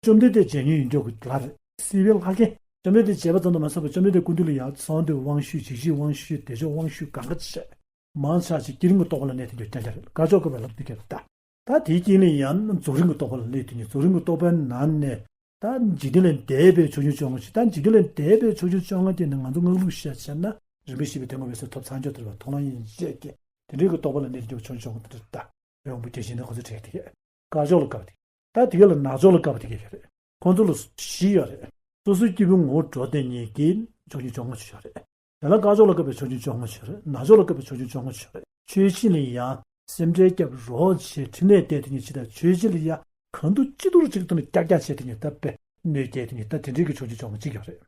བཅོམ་ལྡན་འདས་མཇལ་མྱོང་ཡོད་མཁན་གྱི་ལྷ་རེད། སྲིད་པའི་ལྷ་མཁན། བཅོམ་ལྡན་འདས་མཇལ་བ་ཙམ་དུ་མ་ཟད་པར་བཅོམ་ལྡན་འདས་སྐུ་མདུན་ལ་ཡར་གསང་འདུས་དབང་ཞུས། འཇིགས་བྱེད་དབང་ཞུས། བདེ་མཆོག་དབང་ཞུས། གང་ག་བྱས། མང་ཆེ་ཅིག་བསྐྱེད་རིམ་གྱི་རྟོགས་པ་ལ་གནས་ཐུབ་རྒྱུ་རྐྱང་རྐྱང་རེད། དཀར་ཕྱོགས་སྐབས་པའི་ལམ་དེ་ག་རེད་ད། ད་དེའི་དཀྱིལ་ནས་ཡང་རྫོགས་རིམ་གྱི་རྟོགས་པ་ལ་གནས་ཐུབ་མཁན། རྫོགས་རིམ་གྱི་རྟོགས་པའི་ནང་ནས་ད་འཇིག་རྟེན་ལས་འདས་པའི་ཕྱོགས་སྐྱོང་བཅོ་ལྔ་ཞིག་ད་འཇིག་རྟེན་ལས་འདས་པའི་ཕྱོགས་སྐྱོང་བཅོ་ལྔ་དེ་ནི་ང་ཚོ་སྔགས་ལུགས་བཤད་བྱས་ན་རིམ་པས་བཤད་པའི་དོན་ངོ་བོས་སུ་ཐོབ་ཚར་ཆོག་དེ་རེད་པ། མཐོང་ལམ་ཡན་ཆད་ཀྱི་དེ་འདྲའི་གི་རྟོགས་པ་ལ་གནས་ཐུབ་མཁན་ཕྱོགས་སྐྱོང་བཅོ་ལྔ་དེ་རེད་ད། ཡོང་བུ་དེ་བཞིན་དུ་ཁོ་ཚོ་བྲལ་དེ་གས། དཀར་ཕྱོགས་ལ་དཀར་པོ་དེ། ད་དེ་གས་ལ་ནག་ཕྱོགས་ལ་དཀར་པོ་དེ་གས་རེད། ཁོ་ཚོ་ལ་བཞི་ཡོད་རེད། སོ་སོའི་སྐྱེས་བུའི་ངོ་བོ་འགྲོ་དེ་ཉིད་ཀྱི་ཕྱོགས་སྐྱོང་བཅོ་ལྔ་ཅིག་ཡོད་རེད། དེ་ལ་དཀར་ཕྱོགས་ལ་དཀར་པའི་ཕྱོགས་སྐྱོང་བཅོ་ལྔ་ཅིག་ཡོད་རེད། ནག་ཕྱོགས་ལ་དཀར་པའི་ཕྱོགས་སྐྱོང་བཅོ་ལྔ་ཅིག་ཡོད་རེད། ཆོས་བྱེད་ལ་ཡང་སེམས་ཁྲལ་བརྒྱབ་རོགས་བྱེད་འཕྲིན་ལས་བསྟན་དེ་ཉིད་ཅིག་དང་། ཆོས་བྱེད་ལ་ཡང་གང་ཐུབ་ཅི་ཐུབ་ཅིག་ཐོག་ནས་ཀྱག་ཀྱག་བྱེད་དེ་ཉིད་ད་དཔེ་གནོད་སྐྱེལ་དེ་ཉིད་ད་དེ་འདྲའི་གི་ཕྱོགས་སྐྱོང་བཅོ་ལྔ་ཅིག་ཡོད་རེད།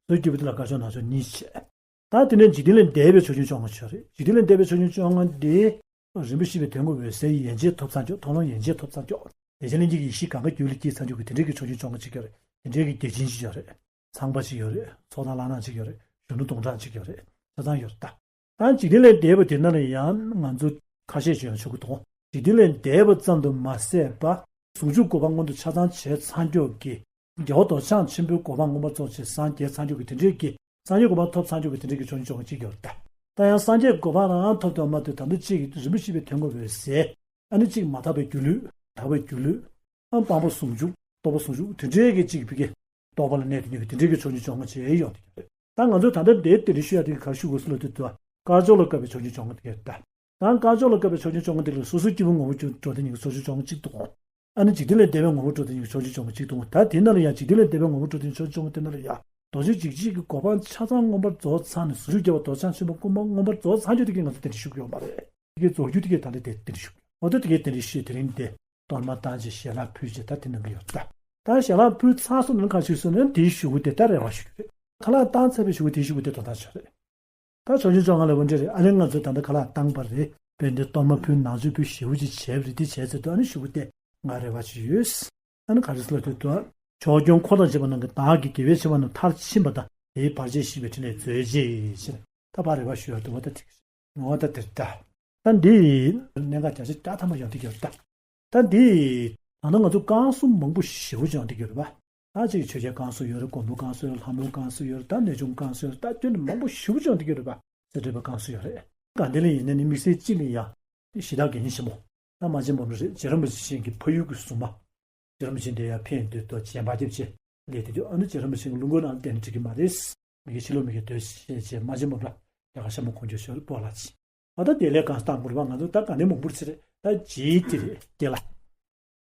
སོ་སོའི་སྐྱེས་བུ་དེ་ལ་དཀར་ཕྱོགས་ནག་ཕྱོགས་གཉིས་བྱས། ད་དེ་ནས་འཇིག་རྟེན་ལས་འདས་པའི་ཕྱོགས་སྐྱོང་བཅོ་ལྔ་ཅིག་ཡོད་རེད། འཇིག་རྟེན་ལས་འདས་པའི་ཕྱོགས་སྐྱོང་བཅོ་ལྔ་འདི་རིམ་པ་བཞི་པའི་དོན་གོ་འོད་གསལ་ཡན་ཆད་ཐོབ་ཚར་ཆོག་མཐོང་ལམ་ཡན་ཆད་ཐོབ་ཚར་ཆོག་བདེ་ཆེན་གླིང་གི་ཡེ་ཤེས་གང་ག་རྒྱུད་ལ་སྐྱེས་ཚར་ཆོག་གི་དེ་འདྲའི་གི་ཕྱོགས་སྐྱོང་བཅོ་ལྔ་ཅིག་ཡོད་རེད། དེ་འདྲའི་གི་བདེ་ཆེན་ཅིག་ཡོད་རེད། ཚངས་པ་ཅིག་ཡོད་རེད། ཚོགས་དང་ལྷ་སྣ་ཅིག་ཡོད་རེད། གཞོན་ནུ་སྟོང་ཕྲག་ཅིག་ཡོད་རེད། ཆ་ཚང་ཡོད་རེད་ད། ད་འཇིག་རྟེན་ལས་འདས་པ་དེ་ན་ལ་ཡང་ང་ཚོ་ཁ་ཤས་ཤིག་ཡང་ཆོག་གི་འདུག་འཇིག་རྟེན་ལས་འདས་པ་ཙམ་དུ་མ་ཟད་པ་ཟུང་འཇུག་གོ་འཕང་མངོན་དུ་ཆ་ཚང་བྱས་ཚར་ཆོག་གི། རྒྱལ་བ་རྡོ་རྗེ་འཆང་ཆེན་པོའི་གོ་འཕང་མངོན་པར་རྫོགས་བྱས་སངས་རྒྱས་ཚར་ཆོག་གི་དེ་འདྲའི་གི་སངས་རྒྱས་གོ་འཕང་ཐོབ་ཚར་ཆོག་གི་དེ་འདྲའི་གི་ཕྱོགས་སྐྱོང་བཅོ་ལྔ་ཅིག་ཡོད་རེད་ད། ད་ཡང་སངས་རྒྱས་གོ་འཕང་རང་ཐོབ་ཐུབ་མ་ཐུབ་ད་ལྟ་གཅིག་གི་རིམ་པ་བཞི་པའི་དོན་གོ་འོད་གསལ། ཨ་ནི་གཅིག་མ་དག་པའི་སྒྱུ་ལུས། དག་པའི་སྒྱུ་ལུས། ཨ་སྤངས་པ་ཟུང་འཇུག་རྟོགས་པ་ཟུང་འཇུག་དེ་འདྲའི་གི་གཅིག་བི་གེ་རྟོགས་པ་ལ་གནས་ཐུབ་མཁན་གི་དེ་འདྲའི་གི་ཕྱོགས་སྐྱོང་བཅོ་ལྔ་ཅིག་ཡོང་དེ་གི་རེད། ད་ང་ཚོས་ད་ལྟ་འདིར་དེ་འདྲ་ཞུ་ཡ་དེ་གི་ག་རེ་ཞུ་དགོས་སུ་ལ་དུས་དུ་དཀར་ཕྱོགས་ལ་དཀར་པའི་ཕྱོགས་སྐྱོང་བཅོ་ལྔ་དེ་གི་རེད་ད། ད་དཀར་ཕྱོགས་ལ་དཀར་པའི་ཕྱོགས་སྐྱོང་བཅོ་ལྔ་དེ་ལ་སོ་སོའི་སྐྱེས་བུ་ངོ་བོ་འགྲོ་དེ་ཉིད་ཀྱི་ཕྱོགས་སྐྱོང་བཅོ་ལྔ་གཅིག་འདུག་ཨ་ནི་འཇིག་རྟེན་ལས་འདས་པའི་ངོ་བོ་འགྲོ་དེ་ཉིད་ཀྱི་ཕྱོགས་སྐྱོང་བཅོ་ལྔ་གཅིག་འདུག་ད་དེ་ནང་ལ་ཡང་འཇིག་རྟེན་ལས་འདས་པའི་ངོ་བོ་འགྲོ་དེ་ཉིད་ཕྱོགས་སྐྱོང་བཅོ་ལྔ་དེ་ནང་ལ་ཡང་རྡོ་རྗེ་འཇིགས་བྱེད་ཀྱི་གོ་འཕང་ཆ་ཚང་མངོན་པར་རྫོགས་ཚར་ནས་ཟུང་འཇུག་རྒྱལ་བ་རྡོ་རྗེ་འཆང་ཆེན་པོ་སྐུ་འཕང་མངོན་པར་རྫོགས་ཚར་ཆོག་དེ་གི་ང་ཚོ་དེ་འདྲ་ཞུ་གི་ཡོད་མ་རེད། དེ་གི་རྫོགས་རྒྱུ་དེ་གི་ད་ལྟ་དེ་དེ་འདྲ་ཞུ་གི་ཡོད། འོ་ད་དེ་གི་དེ་འདྲ་ཞུས་དེ་རིང་དེ་གཏོར་མ་བཏང་བྱས་ཞལ་ལག་ཕུལ་བྱས་ད་དེ་གནང་གི་ཡོད་ད། ད་ཞལ་ལག་ཕུལ་ཚར་སོང་ན་ག་ཞུས་སོང་ན་དེའི་ཞུ་གི་དེ་ད་རེ་བ་ཞུ་གི་རེད། ཁ་ལག་བཏང་ཚར་བའི་ཞུ་གི་དེའི་ཞུ་གི་དེ་དོན་དག་ཆོད་རེད། ད་ཕྱོགས་སྐྱོང་བཅོ་ལྔ་ལ་འོ་འདྲ་རེད། ཨ་ནི་ང་ཚོས་ད་ལྟ་ཁ་ལག་བཏང་པ་རེད། དཔེ་འདི་གཏོར་མ་ཕུལ་ནང་མཆོད་ཕུལ་ཞེ་པོ་ཅིག་བྱས་པ་རེད། དེ་བྱས་ཚེ་ད་ཨ་ནི་ཞུ་གི་དེ་ང་རེ་བ་ཅིག་ཡོད། ཨ་ནི་ག་རེ་ཟེར་ལབ་དུས་ད། ཕྱོགས་སྐྱོང་འཁོར་དང་བཅས་པ་རྣམས་ཀྱིས་བདག་གི་དགེ་བའི་ཆེ་བ་རྣམས་མཐར་ཕྱིན་པ་དང་དེའི་བར་ཆད་ཞི་བའི་ཕྲིན་ལས་མཛོད་ཅེས་ཞེས་ད་ཕར་རེ་བ་ཞུ་ཡ་འདུག་བ་ད་དེ་ངོ་བ་ད་དེ་ལྟ། ད་འདི་གནད་འགག་བརྒྱ་ཆ་བརྒྱ་ཐམ་པ་ཡོང་གི་ཡོད་རེད་ད། ད་འདི་ད་ནི་ང་ཚོ་བསྐང་གསོ་མང་པོ་ཞེ་པོ་ཅིག་ཡོང་གི་ཡོད་རེད་པ། ད་ཅིག་ཆོས་རྒྱལ་བསྐང་གསོ་ཡོད་རེད། མགོན་པོ་བསྐང་གསོ་ཡོད་རེད། ལྷ་མོ་བསྐང་གསོ་ཡོད་རེད། ད་གནས་ཆུང་བསྐང་གསོ་ཡོད་རེད། ད་དེ་ནི་མང་པོ་ཞེ་པོ་ཅིག་ཡོང་གི་ཡོད་རེད་པ། གསེར་ཁྲི་པ་བསྐང་གསོ་ཡོད་རེད། གང་དེ་ལ་ཡིན་ན་ནི་དམིགས་བསལ་གཅིག་ལ་ཡང་གཞི་བདག་དགེ་བསྙེན་ཆེན་མོ་ད་མ་གཅིག་འབུམ་རི་རེད། རྗེ་རིན་པོ་ཆེ་ཞིང་གི་ཕ་ཡུལ་གྱི་སྲུང་མ། རྗེ་རིན་པོ་ཆེ་འདི་ཡར་ཕེབས་དུས་ཏོ་རྗེ་འབར་ཁྱབ་ཆེ་ལས་དེ་དུས་ཨ་ནི་རྗེ་རིན་པོ་ཆེ་གི་ལུང་སྒོ་ནང་བསྡད་ན་འགྲིག་གི་མ་རེད། མི་དགེ་ཕྱི་ལོགས་མི་དགེ་སྡོད་ཤེས་བྱས་མ་གཅིག་འབུམ་ར་རྒྱ་གར་ཤ་མོ་དཀོན་མཆོག་ཞོར་སྤོ་ལགས་ཆེ། ཨ་ད་དེ་ལས་གང་སྟངས་མུར་བ་ང་ཚོ་ད་ག་ནས་མང་པོར་ཚེ་རེད། ད་རྗེའི་དེ་རེད་སྐྱེ་ལ།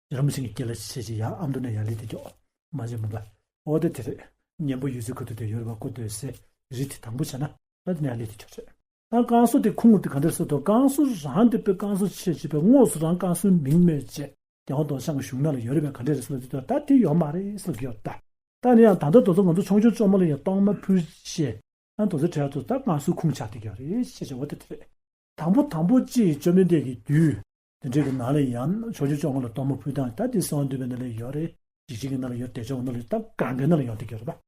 རྗེ་རིན་པོ་ཆེ་གི་སྐྱེ་ལ་ཆེ་ཆེ་ཡང་ཨ་མདོ་ནས་ཡར་ལས་དེ་མགྱོགས། མ་གཅིག་འབུམ་ར། ཨོ་དེ་དེ་རེད། གཉན་པོ་ཡོད་ཚད་ཁུ་ཐུ་དེ་ཡོད་རེད་པ། ཁུ་ཐུ་སེ་རི་དེ་དང་པོ་བྱས་ན་ད་དེ་ནས་ཡར་ལས་དེ་མགྱོགས་རེད། ད་བསྐང་གསོ་དེ་ཁུངས་དེ་ག་འདྲ་སོ་དོ། བསྐང་གསོ་རང་དེ་དཔེ་བསྐང་གསོ་ཆེ་ཆེ་བའི་དངོས་སུ་རང་བསྐང་གསོའི་མིང་སྨོས་བྱས་རྒྱལ་བ་རྡོ་རྗེ་འཆང་གི་བཞུགས་གནས་ལ་ཡོད་རེད་པས། ག་འདྲ་རེད་ཟེར་ལ་དེ་ད་དེ་ཡོད་མ་རེད་ཟེར་གྱི་ཡོད་ད། ད་ནི་ཡང་ད་ལྟ་དོ་ཚོ་ང་ཚོ་ཆུང་ཆུང་བཅོ་མ་ལ་ཡང་གཏོར་མ་ཕུལ་བྱས་ཨ་དོ་ཚོ་བྲལ་དུ་ད་བསྐང་གསོའི་ཁུངས་ཆགས་བསྡད་ཀྱི་ཡོད་རེད་ཅེས་བྱ་བ་དེ་དེ་རེད། དང་པོ་དང་པོ་ཅིག་བཅོམ་ལྡན་འདས་ཀྱི་རྒྱུད་དེ་འདྲའི་གི་ནང་ལ་ཡང་ཆུང་ཆུང་བཅོ་མ་ལ་གཏོར་མ་ཕུལ་སྟངས་ད་དེ་གསང་བ་འདུས་པའི་ནང་ལ་ཡོད་རེད། འཇིགས་བྱེད་ཀྱི་ནང་ལ་ཡོད་རེད། བདེ་མཆོག་ནང་ལ་ཡོད། ད་གང་གའི་ནང་ལ་ཡོང་བསྡད་ཀྱི་ཡོད་རེད་པ།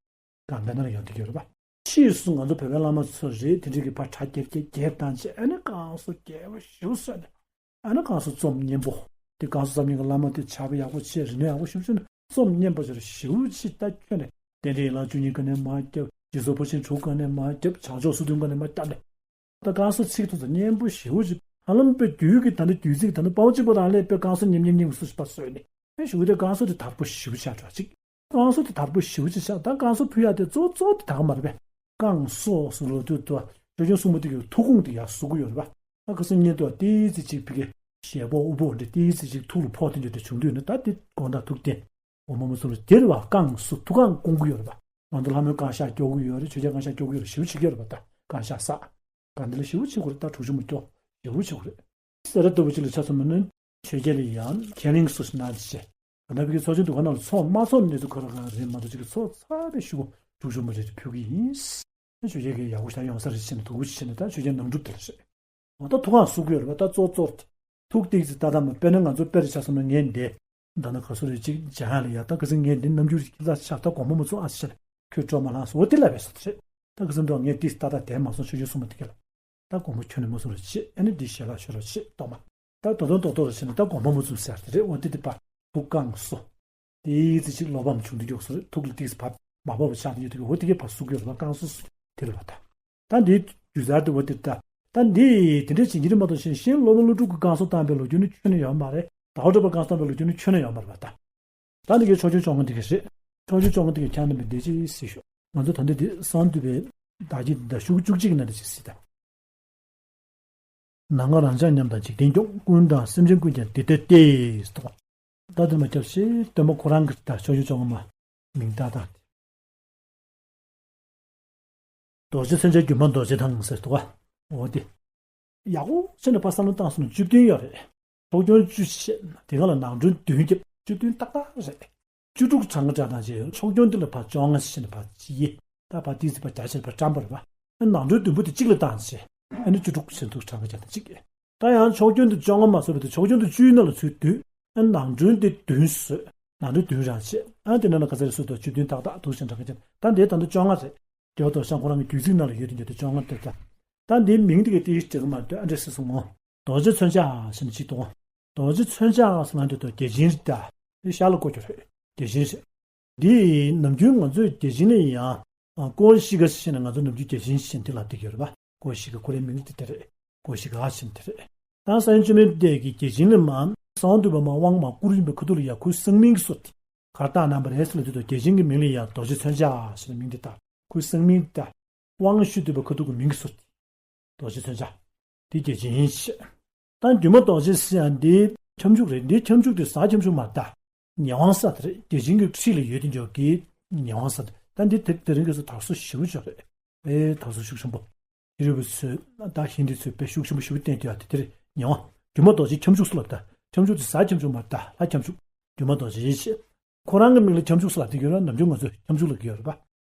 གང་གའི་ནང་ལ་ཡོང་བསྡད་ཀྱི་ཡོད་རེད་པ། ཕྱིས་སུ་ང་ཚོ་བོད་པའི་བླ་མ་ཚོ་རེད། དེ་འདྲའི་གི་ཕར་གྲ་རྒྱས་རྒྱས་རྒྱས་བཏང་བྱས་ཨ་ནི་བསྐང་གསོ་རྒྱས་པོ་ཞེ་པོ་བཟོས་ནས། ཨ་ནི་བསྐང་གསོ་རྩོམ་སྙན་པོ། དེ་བསྐང་གསོ་རྩོམ་མཁན་གྱི་བླ་མ་དེ་ཕྱག་དཔེ་ཡག་པོ་བྱས། རིག་གནས་ཡག་པོ་ཞེ་པོ་བྱས་ནས་རྩོམ་སྙན་པོ་ཞེ་པོ་ཞེ་པོ་ཅིག་ད་ཁྱོན་ནས་རྟེན་འབྲེལ་ཡན་ལག་བཅུ་གཉིས་ག་ནས་མར་བརྒྱབ། སྦྱིན་སོགས་ཕར་ཕྱིན་དྲུག་ག་ནས་མར་བརྒྱབ། བྱང་ཕྱོགས་སོ་བདུན་ག་ནས་མར་བརྒྱབ་ནས། ད་བསྐང་གསོ་ཚིག་ཐོ་དང་སྙན་པོ་ཞེ་པོ་ཅིག་ཧ་ལམ་དཔེ་རྒྱུད་ཀྱི་ད་ནི་བདུད་རྩི་གི་ད་ནི་དཔའ་བོ་གཅིག་པོ་རང་ལས་དཔེ་བསྐང་གསོ་སྙན་སྙན་སྙན་གྱི་སུ་ཞིག་པ་བཟོས་ནས་ཨེ་ཞུ་གི་དེ་བསྐང་གསོ་དེ་དར་པོ་ཞེ་པོ་ཆགས་འགྲོ་ཅིག་བསྐང་གསོ་དེ་དར་པོ་ཞེ་པོ་ཅིག་ཆགས། ད་བསྐང་གསོ་ཕུལ་ཡག་དེ་གཙོ་གཙོ་དེ་ད་ག་མ་རེད་པས། བསྐང་གསོ་ཟེར་ལོ་དུས་དུ་ཆོས་སྐྱོང་སྲུང་མ་དེ་གི་ཐུགས་དགོངས་དེ་ཡར་གསུང་གི་ཡོད་རེད་པ། ད་ཁ་སང་བརྙན་ཐུང་ཏོག་ཙམ་ཅིག་ཕ་གི་ཞལ་པོ་དབུ་པོ་འདྲ་ཏོག་ཙམ་ཅིག་ཐུགས་ལ་ཕོག་དེ་འདྲ་དེ་བྱུང་དུས་ནི་ད་དེ་དགོངས་དག་ཐུགས་བསྟན། འོ་མ་མ་གསུང་རེད། དེ་རེད་པ། བསྐང་གསོ་ཐུགས་བསྐང་སྐོང་གི་ཡོད་རེད་པ། ང་ཚོ་ལྷ་མོའི་བསྐང་བཤགས་སྐྱོར་གི་ཡོད་རེད། ཆོས་རྒྱལ་བསྐང་བཤགས་སྐྱོར་གི་ཡོད་རེད། ཞེ་པོ་བྱེད་ཀྱི་ཡོད་རེད་པ། ད་བསྐང་བཤགས་བསགས། གང་འདི་ལ་ཞེ་པོ་བྱེད་དགོས་རེད། ད་དྲུག་ཅུ་མ་སྐྱོར་ཞེ་པོ་བྱེད་དགོས་རེད། སེ་ར་ལྟ་བུ་ཅིག་ལ་ཆ་མཚོན་ན་ནི་ཆོས་རྒྱལ་ལ་ཡང་ཁས་ལེན་སོ་ཞིག་གནང་བྱས། ད་ལྟ་བོད་ཀྱི་ཚོགས་ཆེན་འདུ་ཁང་ནང་ལ་ཚོགས་མ་ཚོགས་གནས་ཚུལ་ཁོ་རང་རང་རེད་མ་གཏོགས་ཅིག་གི་ཚོགས་ཚར་བའི་གཞུག་གུ་དྲུག་ཅུ་མ་རེ་རེ་ཕུལ་གྱི་ཡིན། ཆོས་རྒྱལ་གྱིས་ཡག་པོ་ཞིག་ཡོང་ས་རེད་ཟེར་ནས་དོ་ཁུར་ཅིག་བྱས་ནས་ད་ཆོས་རྒྱལ་ནང་སྒྲུབ་དེ་ལ་རེད། འོ་ད་ཐུགས་ཁག་གསོ་གི་ཡོད་རེད་པ། ད་གཙོ་གཙོ་ཐུགས་ཏིག་ཙི་ཏག་ཏག་མ་དཔེར་ན་ང་ཚོ་དཔེར་ཆ་བཞག་ན་ངས་འདི་ད་ནི་ག་སོ་རེ་ཅིག་སྦྱང་ཡ་ལ་ཡ། ད་ག་ཚོད་ངས་འདི་རྣམ་འགྱུར་ཅིག་ལ་ཆགས། ད་དགོངས་པ་མ་ཚོམ་ཨ་ཅེ་ལ་ཁྱོད་སྤྲོ་མ་ལངས་སོང་། འོ་དེ་ལ་བས་སོ་དེ་རེད། ད་ག་ཚོད་འགྲོ་ངས་ཏིག་ཙི་ཏག་ཏག་དེ་མ་སོང་། ཆོས་རྒྱལ་སྲུང་མ་དེ་ག་ལ་ད་དགོངས་པ་ཁྱོན་ནས་མ་ཚོམ་རེ་བྱེད། ཨ་ནི་འདི་ཞལ་ལག་ཞུ་རོགས་བྱེད། གཏོར་མ་ད་དོ་དོན་རྡོག་རྡོག་རེ་བྱས་ནས་ད་དགོངས་པ་མ་ཚོམ་ཟེར་དེ་རེད། འོ་དེ་དེ་པ་ཐུགས་བསྐང་གསོ། ཏིག་ཙི་ཅིག་བློ་ཕམ་བྱུང་དུས་མགྱོགས་སུ་རེད། ཐུགས་ལ་ཏིག་ཙི་བབ་མ་བབ་པ་ཆགས་དུས་ཡོད་དུས་འོ་དེ་གས་ཕར་ཟུག་ཡོད་རེད་པ། བསྐང་གསོ་དེ་རེད་པ། ད་ད་འདི་རྒྱུ་ཟར་དུ་བ་དེ་ད་ད་འདི་དེ་འདྲ་བྱེད་ཀྱི་རེད་མ་གཏོགས་གཞན་གཞན་སློབ་དཔོན་ཀླུ་སྒྲུབ་ཀྱིས་བསྐང་གསོ་བཏང་བའི་ལོ་རྒྱུས་ནི་ཁྱོན་ནས་ཡོད་མ་རེད། ཟླ་བ་གྲགས་པས་བསྐང་གསོ་བཏང་བའི་ལོ་རྒྱུས་ནི་ཁྱོན་ནས་ཡོད་མ་རེད་པ། ད་ད་འདི་གའི་ཕྱོགས་བཅུའི་བཅོ་ལྔ་འདི་གས་རེད། ཕྱོགས་བཅུའི་བཅོ་ལྔ་འདི་གས་ཁྱེད་རྣམ་པས་འདི་ཅི་སྲིད་ཤོག་ང་ཚོ་ད་འདི་འདི་གསང་འདུས་པའི་བདག་བསྐྱེད་འདི་ད་ཤོག་བཅུ་གཅིག་གི་ནང་འདི་ཅི་སྲིད་ད། ནམ་མཁའ་རང་འཇགས་ཉམས་དང་འཇིག་རྟེན་སྐྱོང་། ཀུན་དང་སེམས་ཅན་ཀུན་ཀྱང་འདི་ལྟ་སྟེ། ཟེར་དོ། ད་དེ་མ་སྐྱབས་ཤིག་སྟོན་པ་ཁོ་རང་གི་ད་ཕྱོགས་བཅུའི་བཅོ་ལྔ་མ་མིང་བཏགས་བཏགས་ཏེ། རྡོ་རྗེ་མཚོན་ཆ་སྒྱུ་མ་རྡོ་རྗེ་དང་ཟེར་དོ། འོ་དེ། ཡག་པོ་བྱས་ནས་ཕར་བསམ་བློ་བཏང་སོང་ན་བཅུ་བདུན་ཡོད་རེད། ཕྱོགས་སྐྱོང་བཅུ་བྱས་དེ་ག་ལ་ནང་མགྲོན་བདུན་བརྒྱབ་བཅུ་བདུན་ཏག་ཏག་རེད། བཅུ་དྲུག་གྲངས་ཀ་བསྒྲགས་དང་བཅས་ཕྱོགས་སྐྱོང་འདི་ལ་ཕར་བཅོ་ལྔ་ཞེས་ནས་ཕར་ཅི་ཡེ། ད་ཕར་ཏིག་ཙི་ཕར་བརྒྱ་ཆེར་ཕར་བཀྲམ་པ་རེད་པ། ཨ་ནང་མགྲོན་བདུན་པོ་དེ་གཅིག་ལ་བཏང་བྱས། ཨ་ནི་བཅུ་དྲུག་ཞེས་འདུག་གྲངས་ཀ་བརྒྱ་དང་གཅིག་ད་ཡང་ཕྱོགས་སྐྱོང་དེ་བཅོ་ལྔ་མ་བཟོས་པ་དེ་ཕྱོགས་སྐྱོང་དེ་བཅུའི་ནང་ལ་ཚུད་དུས། ཨ་ནང་མགྲོན་དེ་བདུན་བཟོས། ནང་མགྲོན་བདུན་རང་བྱས། ཨ་དེ་ནང་ལ་ག་ཚོད་རེ་བཟོས་འདུག་བཅུ་བདུན་ཏག་ཏག་འདུག་ཞེས་གྲངས་ཀ་བརྒྱ། ད་འདིའི་ད་ལྟ་བཅོ་ལྔ་རེད། རྒྱལ་བ་རྡོ་རྗེ་འཆང་ཁོ་རང་གི་བརྒྱུད་ཚིག་ནང་ལ་ཡོད་དེ་འདྲ་དེ་བཅོ་ལྔ་དེ་ད། ད་འདིའི་མིང་དེ་གའི་ཏིག་ཙི་འགྲིག་གི་མ་རེད་ཨ་འདྲས་སེ་སོང་ངོ་། རྡོ་རྗེ་མཚོན་ཆ་ཞེས་ནས་གཅིག་འདུག་རྡོ་རྗེ་མཚོན་ཆ་ཟེར་ན་འདི་དོ་བརྒྱ་བྱིན་རེད་ད། དེ་ཤར་ལ་བཀོད་རྒྱུ་རེད། བརྒྱ་བྱིན་རེད། འདི་ནམ་རྒྱུན་ང་ཚོས་བརྒྱ་བྱིན་ལ་ཡང་ཀོ་ཤི་ཀ་ཞེས་ནས་ང་ཚོ་ནམ་རྒྱུན་བརྒྱ་བྱིན་ཞེས་འདི་ལབ་བསྡད་ཀྱི་ཡོད་རེད་པ། ཀོ་ཤི་ཀ་ཁོ་རའི་མིང་དེ་དེ་རེད། ཀོ་ཤི་ཀ་ཞེས་དེ་རེད། ད་གསང་བྱོན་བཅོམ་ལྡན་འདས་ཀྱིས་བརྒྱ་བྱིན་ལ་མ་གསང་བ་འདུས་པ་མ་དབང་མ་བསྐུར་ཡིན་པའི་ཁ་ཐུག་ལ་ཡང་ཁོའི་གསང་མིང་གི་སོ་དེ་གར་བཏགས་གནང་བ་རེད་ཟེར་ལབ་དུས་དོ་བརྒྱ་བྱིན་གྱི་མིང་ལ་ཡང་རྡོ་རྗེ་མཚོན་ཆ་ཞེས་ནས་མིང་དེ་བཏགས། ཁོའི་གསང་མིང་དེ་དབང་ཞུ་འདུས་པའི་ཁ་ཐུག་གི་མིང་གི་སོ་དེ། རྡོ་རྗེ་མཚོན་ཆ། དེ་བརྒྱ་བྱིན་ཡིན་ཞེས། ད་སྒྱུ་མ་རྡོ་རྗེ་ཟེར་ཡང་འདི་ཁྱབ་འཇུག་རེད། འདི་ཁྱབ་འཇུག་དེ་ཟ་ཁྱབ་འཇུག་མ་རེད་ད། ཉེ་དབང་ས་དེ་རེད། བརྒྱ་བྱིན་གྱི་ཁྲིད་ལ་ཡོད་དེ་འཇོག་གི་ཉེ་དབང་ས་དེ། ད་འདི་དེ་དེ་རིང་གི་སུ་དར་སོ་ཞེ་པོ་ཅིག་རེད། ཨེ་དར་སོ་ཤུགས་ཆེན་པོ། ཧི་རི་བུ་ཚོས་ད་ཧིན་དི་ཚོས་དཔེ་ཤུགས་ཆེན་པོ་ཞེ་པོ་བསྟན་དུས་ཨ་དེ་དེ་རེད་ཉེ་དབང་། སྒྱུ་མ་རྡོ་རྗེ་ཁྱབ་འཇུག་སུ་ལབ་ད། ཁྱབ་འཇུག་དེ་ཟ་ཁྱབ་འཇུག་མ་རེད་ད་ལྷ་ཁྱབ་འཇུག་སྒྱུ་མ་རྡོ་རྗེ་ཡིན་ཞེས། ཁོ་རང་གི་མིང་ལ་ཁྱབ་འཇུག་སུ་ལབ་དེ་ཡོད་ན་ནམ་རྒྱུན་ང་ཚོས་ཁྱབ་འཇུག་ལབ་ཀྱི་ཡོད་རེད་པ།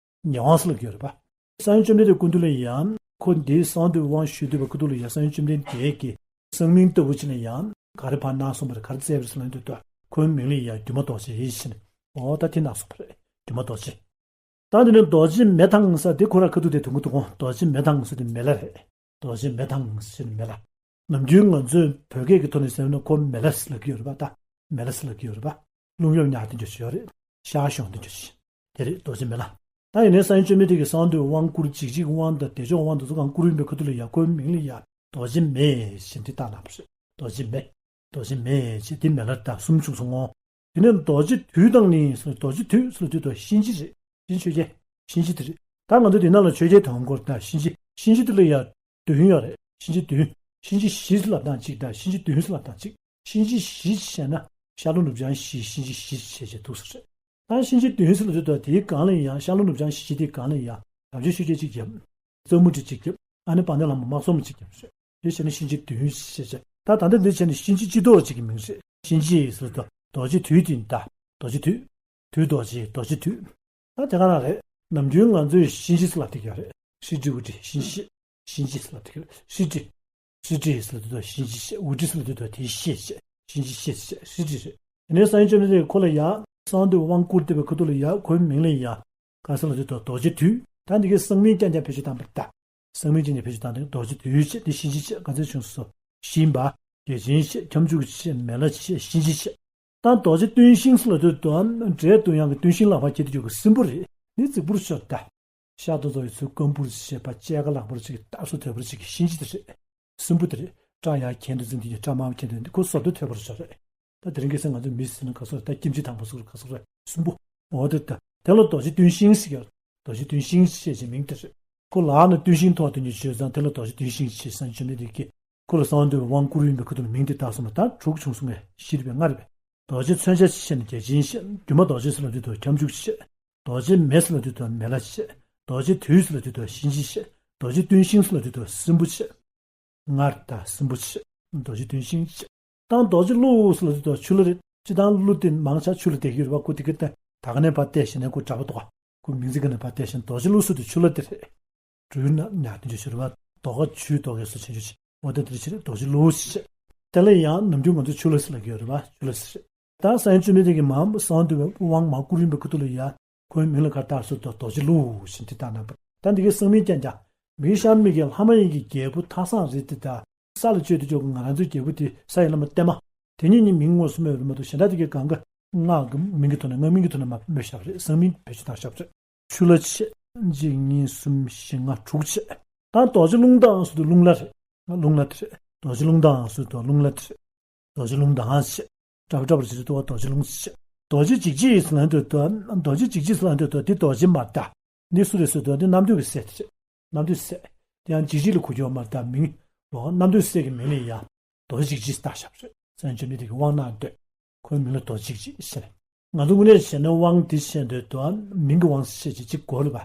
ཉེ་དབང་ཟེར་ལབ་ཀྱི་ཡོད་རེད་པ། གསང་བྱོན་བཅོམ་ལྡན་འདས་སྐུ་མདུན་ལ་ཡང་ཁོ་འདིའི་གསང་འདུས་དབང་ཞུས་འདུས་པ་ཁུ་ཐུག་ལ་ཡང་གསང་བྱོན་བཅོམ་ལྡན་འདས་ཀྱི་གསང་མིང་ལྟ་བུ་ཅིག་ལ་ཡང་ག་རེ་ཕར་གནང་སོང་བ་རེད་ག་རེ་བསྩལ་བ་རེད་ཟེར་ལབ་དུས་ད་ཁོའི་མིང་ལ་ཡང་སྒྱུ་མ་རྡོ་རྗེ་ཡིན་ཞེས་ནས་འོ་ད་དེ་གནང་སོང་བ་རེད་སྒྱུ་མ་རྡོ་རྗེ། ད་འདི་ནི་རྡོ་རྗེ་མེ་དང་ས་དེ་ཁོ་ར་ཁུ་ཐུག་དེ་དུང་གུ་དུ་གོང་རྡོ་རྗེ་མེ་དང་ས་དེ་མེ་ལ་རེད། རྡོ་རྗེ་མེ་དང་ཟེར་མེ་ལ། ནམ་རྒྱུན་ང་ཚོས་བོད་སྐད་ཀྱི་ཐོག་ནས་ཟེར་ན་ཁོ་མེ་ལ་ཟེར་ལབ་ཀྱི་ཡོད་རེད་པ། ད་མེ་ལ་ཟེར་ལབ་ཀྱི་ཡོད་རེད་པ། རླུང་གཡབ་ཉག་དེ་འདྲ་ཞིག་ཡོད་རེད། ཤར་གཞོང་དེ་འདྲ་ཞིག་དེ་རེད། རྡོ་རྗེ་མེ་ལ། ད་ཡིན་ནའི་སངས་རྒྱས་བཅོམ་ལྡན་འདས་ཀྱིས་གསང་འདུས་དབང་བསྐུར། འཇིགས་བྱེད་ཀྱི་དབང་དང་བདེ་མཆོག་དབང་དང་ཚོ་གང་བསྐུར་ཡིན་པའི་ཁ་ཐུག་ལ་ཡ་ཁོའི་མིང་ལ་ཡ་རྡོ་རྗེ་མེ་ཞེས་འདི་བཏགས་གནང་བ་རེད། རྡོ་རྗེ་མེ། རྡོ་རྗེ་མེ་ཞེས་འདི་མེ་ལ་ད་གསུམ་བྱུང་སོང་ངོ་། དེ་ནས་རྡོ་རྗེ་དུས་དང་ནི་ཟེར། རྡོ་རྗེ་དུས་ཟེར་དུས་དུ་གཤིན་རྗེ་རེད། གཤིན་ཆོས་རྒྱལ། གཤིན་རྗེ་དེ་རེད། ད་ང་ཚོ་འདི་ནང་ལ་ཆོས་རྒྱལ་དོན་སྐོར་དང་གཤིན་རྗེ། གཤིན་རྗེ་དེ་ལ་ཡ་དུས་ཡུན་ཡོད་རེད། གཤིན་རྗེ་དུས། གཤིན་རྗེ་བཞི་ལབ་སྟངས་གཅིག་དང་གཤིན་རྗེ་བདུན་ལབ་སྟངས་གཅིག་གཤིན་རྗེ་བཞི་བྱས་ན་ཤར་ལྷོ་ནུབ་བྱང་བཞི། གཤིན་རྗེ་བཞི་བྱས་བྱས་འདུག་ཟེར། ད་གཤིན་རྗེ་བདུན་ཟེར་ལབ་དུས་ད་དེའི་སྒང་ལ་ཡང་ཤར་ལྷོ་ནུབ་བྱང་བཞི་དེའི་སྒང་ལ་ཡང་དམ་ཆོས་ཆོས་རྒྱལ་གཅིག་བརྒྱབ། རྩ་མུ་ཏྲ་གཅིག་བརྒྱབ། ཨ་ནི་དཔལ་ལྡན་ལྷ་མོ་དམག་ཟོར་མོ་གཅིག་བརྒྱབ་ཟེར། དེ་བྱས་ན་གཤིན་རྗེ་བདུན་ཟེར་བྱས། ད་ད་ལྟ་འདི་བྱས་ན་གཤིན་རྗེ་སྤྱི་ལྡོག་ཅིག་གི་མིང་རེད། གཤིན་རྗེ་ཟེར་ལབ་དུས་རྡོ་རྗེ་དུས་དེ་ད་རྡོ་རྗེ་དུས། དུས་རྡོ་རྗེ། རྡོ་རྗེ་དུས། ད་དེ་ག་རང་རེད། ནམ་རྒྱུན་ང་ཚོས་གཤིན་རྗེ་ཟེར་ལབ་བསྡད་ཀྱི་ཡོད་རེད། ཧྲི་ཏྲི་ཝུ་ཏྲི་གཤིན་རྗེ། གཤིན་རྗེ་ཟེར་ལབ་བསྡད་ཀྱི་རེད། ཧྲི་ཏྲི། ཧྲི་ཏྲི་ཟེར་ལབ་དུས་ད་གཤིན་རྗེ་ཤེས། ཝུ་ཏྲི་ཟེར་ལབ་དུས་ད་དེའི་ཤེས་བྱས། གཤིན་རྗེ་ཤེས་བྱས། ཧྲི་ཏྲི་རེད། དེ་ནས་སངས་རྒྱས་བཅོམ་ལྡན་འདས་ཁོ་ལ་ཡ་གསང་འདུས་དབང་བསྐུར་བསྡད་པའི་ཁ་ཐུག་ལ་ཡ་ཁོའི་མིང་ལ་ཡ་ག་ཟེར་ལབ་དུས་ད་རྡོ་རྗེ་དུས། ད་འདི་གའི་གསང་མིང་རྐྱང་རྐྱང་བེད་སྤྱོད་བཏང་བ་ད། གསང་མིང་རྐྱང་རྐྱང་བེད་སྤྱོད་བཏང་དུས་རྡོ་རྗེ་དུས་བྱས། དེ་གཤིན་རྗེ་བྱས། ག་ཚོད་བྱུང་སོང་། གཤིན་པ། བརྒྱ་བྱིན་བྱས། ཁྱབ་འཇུག་བྱས། མེ་ལྷ་བྱས། གཤིན་རྗེ་བྱས། ད་རྡོ་རྗེ་གཏུན་ཤིང་ཟེར་ལབ་དུས་ད་འདྲེ་གཏུན་ཡག་གི་གཏུན་ཤིང་ལག་པར་འཁྱེར་དུས་ཀྱི་སྲིན་པོ་རེད། འདི་རྫིག་པོར་ཤོད་ད། ཤ་དོ་ཚོ་ཡི་ཚུལ་སྐམ་པོར་བྱས་པ་བཅད་ཁ་ལག་པར་ཅིག་སྟག་སོ་དོད་པར་ཅིག་གི་གཤིན་རྗེ་དེ་རེད། སྲིན་པོ་དེ་རེད། སྐྲ་ཡར་གྱེན་དུ་འཛིན་དུས་ཀྱི་སྐྲ་དམར་པོ་གྱེན་དུ་འདི་ཁོ་ཟོར་དུ་ཐོས་པར་ཤོག་རེད། ད་དེ་རིང་ཁ་སང་ང་ཚོ་མི་ཟེར་ན་ག་སོ་རེད། ད་ཁྱིམ་ཆུ་དང་པོ་སོ་རེད། ག་སོ་རེད། སྲིན་པོ། འོ་དེ་ད་དེ་ལ་རྡོ་རྗེ་གཏུན་ཤིང་ཟེར་གྱི་ཡོད། རྡོ་རྗེ་གཏུན་ཤིང་ཞེས་ཀྱི་མིང་དེ་རེད། ཁོ་ལག་ན་གཏུན་ཤིང་ཐོགས་དེ་ཉིད་བྱས་ཙང་དེ་ལ་རྡོ་རྗེ་གཏུན་ཤིང་ཞེས་སངས་རྒྱས་བཅོམ་ལྡན་འདས་ཀྱིས་ཁོ་ལ་གསང་འདུས་དབང་བསྐུར་ཡིན་པའི་ཁ་ཐུག་ལ་མིང་དེ་བཏགས་སོང་བ། ད་དྲུག་བྱུང་སོང་ངས། བཞི་རེད་པས། ལྔ་རེད་པས། རྡོ་རྗེ་མཚོན་ཆ་ཞེས་ནི་བརྒྱ་བྱིན་བྱས། སྒྱུ་མ་རྡོ་རྗེ་ཟེར་ལབ་དུས་ད་ཁྱབ་འཇུག་བྱས། རྡོ་རྗེ་མེ་ཟེར་ལབ་དུས་ད་མེ་ལྷ་བྱས། རྡོ་རྗེ་དུས་ཟེར་ལབ་དུས་ད་གཤིན་རྗེ་བྱས། རྡོ་རྗེ་གཏུན་ཤིང་ཟེར་ལབ་དུས་ད་སྲིན་པོ་བྱས། ལྔ་རེད་ད། སྲིན་པོ་བྱས། རྡོ་རྗེ་གཏུན་ཤིང་བྱས། ད་རྡོ་རྗེ་ཀླུ་ཟེར་ལབ་དུས་ད་ཆུ་ལྷ་རེད། སྤྱིར་བཏང་ཀླུ་དེ་མང་ཆེ་ཆུ་ལ་བསྡད་ཀྱི་ཡོད་རེད་པ། ཁོ་དེ་ག་ད་ད་ག་ནས་ཕར་བལྟས་ཤེ་ན་ཁོ་འདྲ་པོ་འདུག་ག་ཁོ་མིང་ཚིག་ག་ནས་ཕར་བལྟས་ཤེ་ན་རྡོ་རྗེ་ཀླུ་ཟེར་དུས་ཆུ་ལྷ་དེ་རེད། སྦྲུལ་ནག་ཉག་དེ་འདྲ་ཞིག་རེད་པ། རྡོ་ཁ་ཆུའི་རྡོ་ཁའི་སོ་ཆེན་ཆུ་ཆེ། འོ་དེ་དེ་ཕྱིར་རྡོ་རྗེ་ཀླུ་ཞེས། དེ་ལ་ཡང་ནམ་རྒྱུན་ང་ཚོ་ཆུ་ལྷ་ཟེར་ལབ་ཀྱི་ཡོད་རེད་པ། ཆུ་ལྷ་ཟེར། ད་སངས་རྒྱས་བཅོམ་ལྡན་འདས་ཀྱིས་མར་གསང་འདུས་པའི་དབང་མར་བསྐུར་ཡིན་པའི་ཁ་ཐུག་ལ་ཡ་ཁོའི་མིང་ལ་ག་རེ་བཏགས་སོང་། ད་རྡོ་རྗེ་ཀླུ་ཞེས་དེ་བཏགས་གནང་བ། ད་འདི་གའི་གསང་མིང་རྐྱང་རྐྱང་། མི་ཤ་མི་གི་ལྷ་མ་ཡིན་གྱི་རྒྱལ་པོ་ཐག་བཟང་རེད་དེ། ད་ས་ལ་བཅོས་དེ་བཅོས་ཀྱི་ང་རང་ཚོའི་རྒྱལ་པོ་དེ་ས་ཡི་བླ་མ་བརྟན་མ། དེ་གཉིས་གཉིས་མིང་དངོས་སུ་སྨོས་པ་རེད་མ་གཏོགས་གཞན་དག་དེ་གའི་གང་ག་སྔགས་ཀྱི་མིང་གི་ཐོག་ནས་སྔགས་མིང་གི་ཐོག་ནས་མར་སྨོས་བཞག་པ་རེད། གསང་མིང་བེད་སྤྱོད་བཏང་བཞག་པ་རེད། ཆུ་ལྷ་བྱས། གཅིག་གཉིས་གསུམ་བཞི་ལྔ་དྲུག་བྱས། ད་རྡོ་རྗེ་རླུང་ལྡང་ཟེར་དུས་རླུང་ལྷ་རེད། རླུང་ལྷ་དེ་རེད། རྡོ་རྗེ་རླུང་ལྡང་ཟེར་དུས་རླུང་ལྷ་དེ་རེད། རྡོ་རྗེ་རླུང་ལྡང་བྱས། སྐྲ་སྐྲ་བར་བྱེད་དུ་བ་རྡོ་རྗེ་རླུང་བྱས། རྡོ་རྗེ་འཇིགས་བྱེད་ཟེར་ལབ་དུས་ད། རྡོ་རྗེ་འཇིགས་བྱེད་ཟེར་ལབ་དུས་ད་འདི་རྡོ་རྗེ་མ་རེད་ད། འདི་སུ་རེད་ཟེར་དུས་འདི་རྣམ་ཐོས་ཀྱི་སྲས་དེ་རེད། རྣམ་ཐོས་སྲས། དེ་ཡང་འཇིགས་བྱེད་ལ་གོ་རྒྱུ་མ་རེད་ད། མིང་། འོ་རྣམ་ཐོས་སྲས་ཀྱི་མིང་ལ་ཡ་རྡོ་རྗེ་འཇིགས་བྱེད་བཏགས་བཞག་པ་རེད། སངས་རྒྱས་བཅོམ་ལྡན་འདས་ཀྱིས་དབང་གནང་སྟེ། ཁོའི་མིང་ལ་རྡོ་རྗེ་འཇིགས་བྱེད་ཟེར། ང་ཚོ་དངོས་གནས་བྱས་ན་དབང་འདི་བྱས་འདོད་དུ་མིང་གི་དབང་ཟེར་བྱས་ཅིག་གོ་ལ་བ།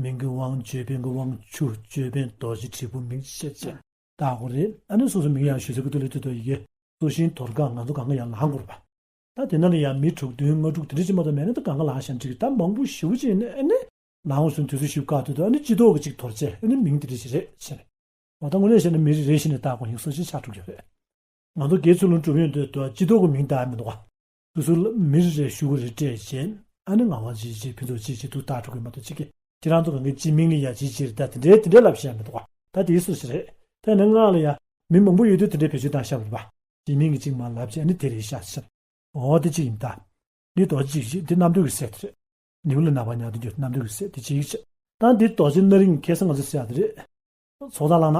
མིང་གི་དབང་། ཅོད་པན་གྱི་དབང་། ཆུ། ཅོད་པན། རྡོ་རྗེ་དྲིལ་བུ། མིང་བྱས་བྱས་བཏགས་དགོས་རེད། ཨ་ནི་སོ་སོ་མིང་ཡང་ཞུ་ཚེ་ཀུ་ཏུ་ལི་ཏུ་ཏོ་ཡི་གེ་སོ་ཤིང་དོར་གང་ང་ཚོ་གང་ག་ཡང་ལང་དགོས་རེད་པ། ད་དེ་ན་ལ་ཡང་མི་དྲུག་བདུན་ལྔ་དྲུག་དེ་འདྲ་ཅིག་མ་གཏོགས་མེད་ན་ད་གང་ག་ལང་ཤང་འགྲིག་གི། ད་མང་པོ་ཞེ་པོ་ཅིག་ནི་ཨ་ནི་ལང་བ་སོང་དུས་ཚོད་ཞིབ་བཀག་དུས་ད་ཨ་ནི་སྤྱི་ཏོག་གི་ཅིག་དོར་བྱས་ཨ་ནི་མིང་དེ་འདྲ་ཞིག་རེད་ཟེར། འོ་ད་དངོས་གནས་བཤད་ན་མི་རེ་རེ་བཞིན་ནས་བཏགས་དགོས་ཡིན། སོ་ཤིང་ཆགས་འགྲོ་གི་རེད། ང་ཚོ་དགེ་ཚུལ་སློང་སྒྲུབ་ཡོང་དུས་ད་སྤྱི་ཏོག་གི་མིང་བཏགས་མི་འདུག་ག་སོ་སོ་ལ་མི་རེ་རེ་ཞུ་གི་རེད་སྤྲད་བྱས། ཨ་ནི་ངག་དབང་ཅིག་ཅིག་ཕུན་ཚོགས་ཅིག་ཅིག་ཏུ་བཏགས་འགྲོ་གི་མ་གཏོགས་ཅིག་གིས་ཁྱེད་རང་ཚོ་གང་གི་སྤྱི་མིང་ལ་ཡ་ཅིག་ཅིག་རེད་ད་དེ་འདྲའི་དེ་འདྲའི་ལབ་བཤད་མི་འདུག་ག་ད་དེའི་སུ་ཞིག་རེད། དེ་ནི་སྔགས་ལ་ཡ་མི་མང་པོ་ཡོད་དུས་དེ་འདྲའི་བེད་སྤྱོད་བཏང་བཞག་པ་རེད་པ། སྤྱི་མིང་གི་ཅིག་མར་ལབ་བྱས་ཨ་ནི་དེ་རེད་ཤག་ཟེར། འོ་དེ་ཅིག་ཡིན་ད། འདི་རྡོ་རྗེ་འཇིགས་བྱེད་འདི་རྣམ་ཐོས་ཀྱི་སྲས་དེ་རེད། ནེའུ་ལེ་ནཱ་བ་ཉག་དེ་འདྲ་རྣམ་ཐོས་ཀྱི་སྲས་དེ་ཅིག་བྱས། ད་འདི་རྡོ་རྗེ་སྣ་རིང་ཁ་སང་ང་ཚོ་ཟེར་ཡག་དེ་རེད། ཚོགས་བདག་གླང་ནག་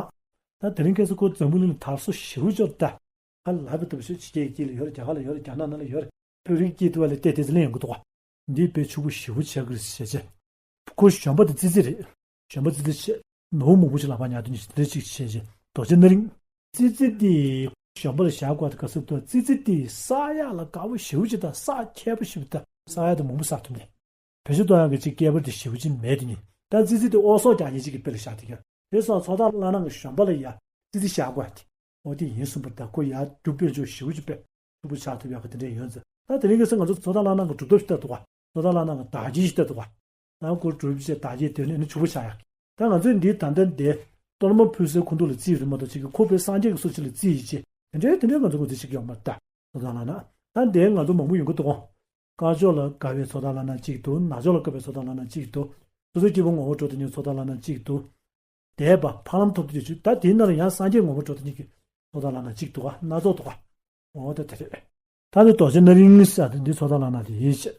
ད་དེ་རིང་ཁ་སང་ཁོ་འཛམ་བུ་གླིང་ལ་དར་སོ་ཞེ་པོ་ཅིག་ཡོད་རེད་ད། ཧ་ལབ་པ་ལྟ་བུ་ཞིག་ཕྱི་རྒྱལ་གྱི་ལ་ཡོད་རེད། རྒྱ་གར་ལ་ཡོད་རེད། རྒྱ་ནག་ནང་ལ་ཡོད་རེད། བོད་རིགས་སྐད་དུ་བ་ལ་བལྟས་བལྟས་ཚེ་ལེན་ཡོང་གི་འདུག་ག་འདི་དཔེ་ཕྱུག་པོ་ཞེ་པོ་ཆགས་ཀྱི་རེད་ཟེར་བྱས། ཁོ་གཞོན་པ་དེ་ཙི་ཙི་རེད། གཞོན་པ་ཙི་ཙི་བྱས། ནོར་བུ་མང་པོ་ཞིག་ལག་པར་ཉར་དུས་ནི་དེ་འདྲ་ཅིག་བྱས་བྱས། རྡོ་རྗེ་སྣ་རིང་། ཙི་ཙི་དེ་གཞོན་པ་ལ་བཞག་དགོས་དེ་ག་ཟེར་དུས་ཙི་ཙི་དེ་བསགས་ཡག་ལ་དགའ་པོ་ཞེ་པོ་ཅིག་དང་བསགས་མཁས་པོ་ཞེ་པོ་དང་བསགས་ཡག་དེ་མང་པོ་བསགས་ཐུབ་ནས། བེད་སྤྱོད་གཏོང་ཡག་གི་ཅིག་སྐལ་པ་དེ་ཞེ་པོ་ཅིག་མེད་དེ་ནི། ད་ཙི་ཙི་དེ་ཨོ་སོག་རྒྱག་མཁན་ཅིག་གི་དཔེ་ལ་བཞག་དེ་ཀྱང་། དེ་སོང་ཚོགས་བདག་གླང་ནག་གི་གཞོན་པ་ལ་ཡ་ཙི་ཙི་བཞག་དགོས་དེ། ཨོ་དེ་ཡིན་གསུངས་པ་ད་ཁོ་ཡར་རྒྱུ་དཔལ་འབྱོར་ཞེ་པོ་ཅིག་དཔེ་ཕྱུག་པོ་ཆགས་ཐུབ་ཡག་གི་དེ་འདྲ་ཡོད་ཚེ། ད་དེ་རིང་ཁ་སང་ང་ཚོ་ཚོགས་བདག་གླང་ནག་གི་གྲུབ་ཐོབ་ཞིག་ལྟ་འདུག་ག་ཚོགས་བདག་གླང་ནག་གི་བདག་རྐྱེན་ཞིག་ལྟ་འདུག་ག་ད་ཁོ་གྲུབ་ཆེ་བདག་རྐྱེན་དེ་ནི་ཨ་ནི་ཕྱུག་པོ་ཆགས་ཡག་གི། ད་ང་ཚོས་འདི་ད་ལྟ་འདི་གཏོར་མ་ཕུལ་སའི་ཁུངས་གཏུགས་ལ་རྩིས་རེད་མ་གཏོགས་ཅིག་གི་ཁོ་དཔེ་སངས་རྒྱས་ཀྱི་སོ་ཅིག་ལ་རྩིས་ཡིན་ཅེས་དེ་འདྲའི་དེ་འདྲའི་ང་ཚོ་གོ་རྩིས་བྱེད་ཀྱི་ཡོད་མ་རེད་ད། ཚོགས་བདག་གླང་ནག་ད་འདི་ང་ཚོ་མང་པོ་ཡོང་གི་འདུག་ག་སྐ་ཅོག་ལ་དགའ་བའི་ཚོགས་བདག་གླང་ནག་གཅིག་འདུག་ནག་ཅོག་ལ་དགའ་བའི་ཚོགས་བདག་གླང་ནག་གཅིག་འདུག་སོ་སོའི་སྐྱེ་བོ་ངོ་བོ་འགྲོ་དེ་ཉིད་ཚོགས་བདག་གླང་ནག་གཅིག་འདུག་འདས་པ་འཕགས་ལམ་ཐོབ་དུས་ཆུ་ད་དེའི་ནང་ལ་ཡང་སངས་རྒྱས་ངོ་བོ་འགྲོ་དེ་ཉིད་ཀྱི་ ཚོགས་བདག་ལག་ན་གཅིག་འདུག་ག་སྣ་ཚོགས་འདུག་ག་འོ་ད་དེ་རེད། ད་ནི་རྡོ་རྗེ་སྣ་རིང་ཟེར་ཡ་དེ་འདི་ཚོགས་བདག་ལག་ན་དེ་ཡིན་བྱས།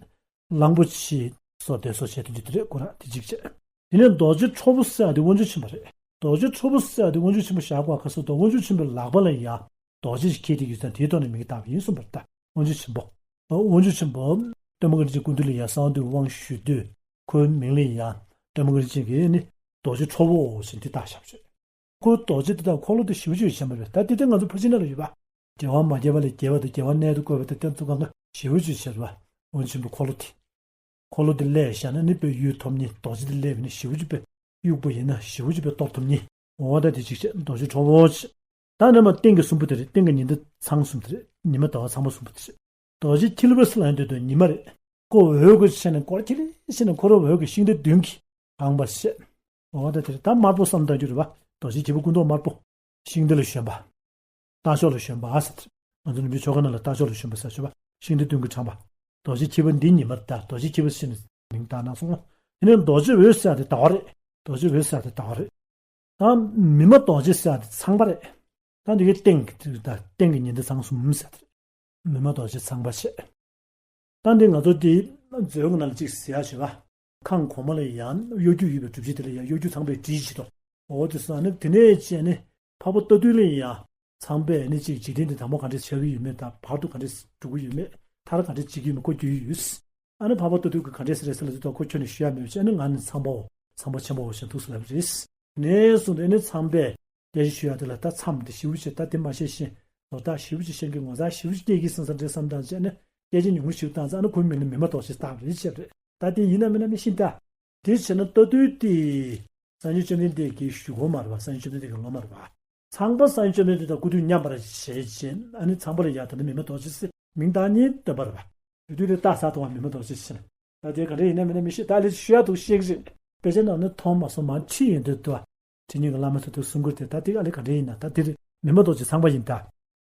གླང་པོ་ཆེ་སོགས་དེ་སོགས་བྱས་དེ་འདི་དེ་རེད། ཁོ་རང་དེ་གཅིག་བྱས། དེ་ནས་རྡོ་རྗེ་ཁྲོ་བོ་ཟེར་ཡ་དེ་དབང་ཕྱུག་ཆེན་པོ་རེད། རྡོ་རྗེ་ཁྲོ་བོ་ཟེར་ཡ་དེ་དབང་ཕྱུག་ཆེན་པོ་བཞག་པ་ག་སོགས་དང་དབང་ཕྱུག་ཆེན་པོའི་ལག་པ་ལ་ཡ་རྡོ་རྗེ་ཞིག་འཁྱེར་དེ་ཡོད་ཙང་དེའི་ཐོག་ནས་མིང་བཏགས་པ་ཡིན་གསུངས་པ་རེད། ད་དབང་ཕྱུག་ཆེན་པོ། དབང་ཕྱུག་ཆེན་པོ་སྟོན་པ་གངས་ཅན་སྐུ་མདུན་ལ་ཡ་གསང་བ་འདུས་དབང་ཞུ་དུས་ཁོའི་མིང་ལ་ཡ་སྟོན་པ་གངས་ཅན་གྱིས་ནི་རྡོ་རྗེ་ཁྲོ་བོ་ཞེས་འདི་བཏགས་བཞག་པ་རེད། ཁོའི་རྡོ་རྗེ་འདི་དང་འཁོར་ལོ་དེ་ཞེ་པོ་ཅིག་ཆེན་པོ་རེད། ད་འདི་ལྟར་ང་ཚོ་ཕར་ཕྱིན་ནང་ལ་ཡོད་པ། རྒྱལ་བ་མ་རྒྱལ་བ་ལས་རྒྱལ་བ་དང་རྒྱལ་བ་རྣལ་དུ་བཀོད་པ་དང་དེ་ཚོ་གང་ག་ཞེ་པོ་ཅིག་ཆེ་བ། དབང་ཕྱུག་ཆེན་པོའི་འཁོར་ལོ་དེ། འཁོར་ལོ་དེ་སླེབས་བཞག་ན་ནི་དཔེ་ཡུལ་ཐོབ་ནི་རྡོ་རྗེ་དེ་སླེབས་ནི་ཞེ་པོ་ཅིག་དཔེ་གཡུག་པ་ཡིན་ན་ཞེ་པོ་ཅིག་དཔེ་གཏོར་ཐུབ་ནི། འོ་ད་དེ་གཅིག་བྱས། རྡོ་རྗེ་ཁྲོ་བོ་ཆེ། ད་ནི་མ་སྟེང་གི་གསུམ་པོ་དེ་རེད། སྟེང་གི་ཉི་ཟླ་ཚང་གསུམ་དེ་རེད། ཉི་མ་ཟླ་བ་ཚང་པོ་གསུམ་པོ་དེ་རེད། རྡོ་རྗེ་འཁྱིལ་པ་ཟེར་ལ་ཡང་འདོད་དོ་ཉི་མ་རེད། ཁོ་འོད་ཀྱི་ཆ་ནས་སྐོར་ཁྱིལ་ལེ་ཆ་ནས་ཁོ་རང་འོད་ཀྱི་ཤིང་རྟ་བདུན་གྱིས་གང་བ་བཤད། འོ་ད་དེ་རེད། ད་དམར་པོ་བསམ་བཏང་རྒྱུ་རེད་བ། རྡོ་རྗེ་འཁྱིལ་པ་སྐུ་མདོག་དམར་པོ། ཤིང་རྟ་ལ་ཞོན་པ། རྟ་མཆོག་ལ་ཞོན་པ་ཟེར། ང་ཚོ་ནུབ་ཕྱོགས་ཆོ་ག་ནང་ལ་རྟ་མཆོག་ལ་ཞོན་པ་ཟེར་ཞོན་པ། ཤིང་རྟ་བདུན་གྱིས་དྲངས་པ། རྡོ་རྗེ་འཁྱིལ་པ་འདི་ཉི་མ་རེད། ད་རྡོ་རྗེ་འཁྱིལ་པ་ཟེར་ནས་མིང་བཏགས་གནང་སོང་། དེ་ནས་རྡོ་རྗེ་འོད་ཟེར་དེ་ཟླ་བ་རེད། རྡོ་རྗེ་འོད་ཟེར་དེ་ཟླ་བ་རེད། ད་མི་མ་རྡོ་རྗེ་ཟེར་དེ་ཚངས་པ་རེད། ད་འདི་གའི་སྟེང་གི་ད་སྟེང་གི་ཉི་ཟླ་ཚང་གསུམ་ཟེར་དེ་རེད། མི་མ་རྡོ་རྗེ་ཚངས་པ་བྱས། ད་འདི་ང་ཚོ་འདི་མཛོད་ཀྱི་ནང་ལ་གཅིག་ཟེར་ཡ་ཞུ་བ། ཁང་གོང་མ་ལ་ཡང་གཡོ་སྒྱུ་ཡོད་པའི་སྒྲུབ་བྱེད་དེ་ལ་ཡང་གཡོ་སྒྱུ་ཚངས་པས་བྲིས་བྱེད་དོ། འོ་དེ་སོང་ནི་དེ་ནས་བྱས་ནས་འཕགས་པ་རྟ་ཐུལ་ལ་ཡང་ཚངས་པས་ནི་གཅིག་འཇིག་རྟེན་འདི་དང་པོ་ག་འདྲས་ཆགས་ཀྱི་ཡོད་མེད་དང་བར་དུ་ག་འདྲས་འགྲོ་གི་ཡོད་མེད་མཐར་ག་འདྲས་འཇིག་གི་ཡོད་མེད་ཁོ་རྒྱུས་ཡོད། ཨ་ནི་འཕགས་པ་རྟ་ཐུལ་གྱིས་ག་འདྲས་ཟེར་རེད་ཟེར་ལ་དེ་དོ་ཁོ་ཁྱོན་ནས་ཞུ་ཡ་མེད་པ་བྱས་ནི་ང་ནི་ཚངས་པའོ། ཚངས་པ་ཆེན་པོའོ་ཞེས་ཐུགས་སུ་ལབ་རེད། ནས་གསུངས་ཏེ་ནི་ཚངས་པས། སྐད་ཆ་ཞུ་ཡ་དེ་ལ་ད་མཚམས་དེ་ཞེ་པོ་ཅིག་ད་དེ་མ་བཤད་ཤེས། ལོ་རྟགས་ཞེ་པོ་ཅིག་བཤད་མཁན་ངོ་ཚ་ཞེ་པོ་ཅིག་སྐྱེ་གི་བསམ་བསམ་འདྲེ་བསམ་བཏང་བྱས་ནས་སྐད་ཆ་ཉུང་ངུ་ཞིག་བཏང་ཙང་ཨ་ནི་ཁོའི་མིང་ལ་མི་མ་རྡོ་རྗེ་བཏགས་རེད་བྱས་རེད། ད་དེ་ཡིན་ན་མིན་ན་མི་ཤེས་ད། དེ་བྱས་ན་ལྟ་དུས་དེ། སངས་རྒྱས་བཅོམ་ལྡན་འདས་ཀྱི་གཞུག་གུ་མ་རེད་བ། སངས་རྒྱས་བཅོམ་ལྡན་འདས་ཀྱི་ལོ་མ་རེད་བ། ཚངས་པ་སངས་རྒྱས་བཅོམ་ལྡན་འདས་དང་སྐུ་དུས་མཉམ་པར་བྱས་རྗེས་ཨ་ནི་ཚངས་པ་ལ་ཡ་ད་ནི་མི་མ་རྡོ་རྗེ་ཟེར་མིང་བཏགས་ཉིད་སྟོན་པ་རེད་བ། དེ་དུས་དེ་རྟགས་ཟ་དང་བ་མི་མ་རྡོ་རྗེ་ཟེར། ད་དེ་ག་འདྲ་ཡིན་ན་མིན་ན་མི་ཤེས། ད་ལས་ཞུ་ཡ་འདུག་བཤད་ཀྱི་རེད། དཔེ་ཆ་ནང་ནས་མཐོང་མ་སོང་མ་ཁྲིད་ཡོང་དུས་དུ། ཁྲིད་ཉན་གྱི་བླ་མ་ཚོ་དུ་གསུང་གི་རེད་དེ་ད་དེ་ཨ་ལས་ག་འདྲ་ཡིན་ན་ད་དེ་རེད། མི་མ་རྡོ་རྗེ་ཚངས་པ་ཡིན་ད།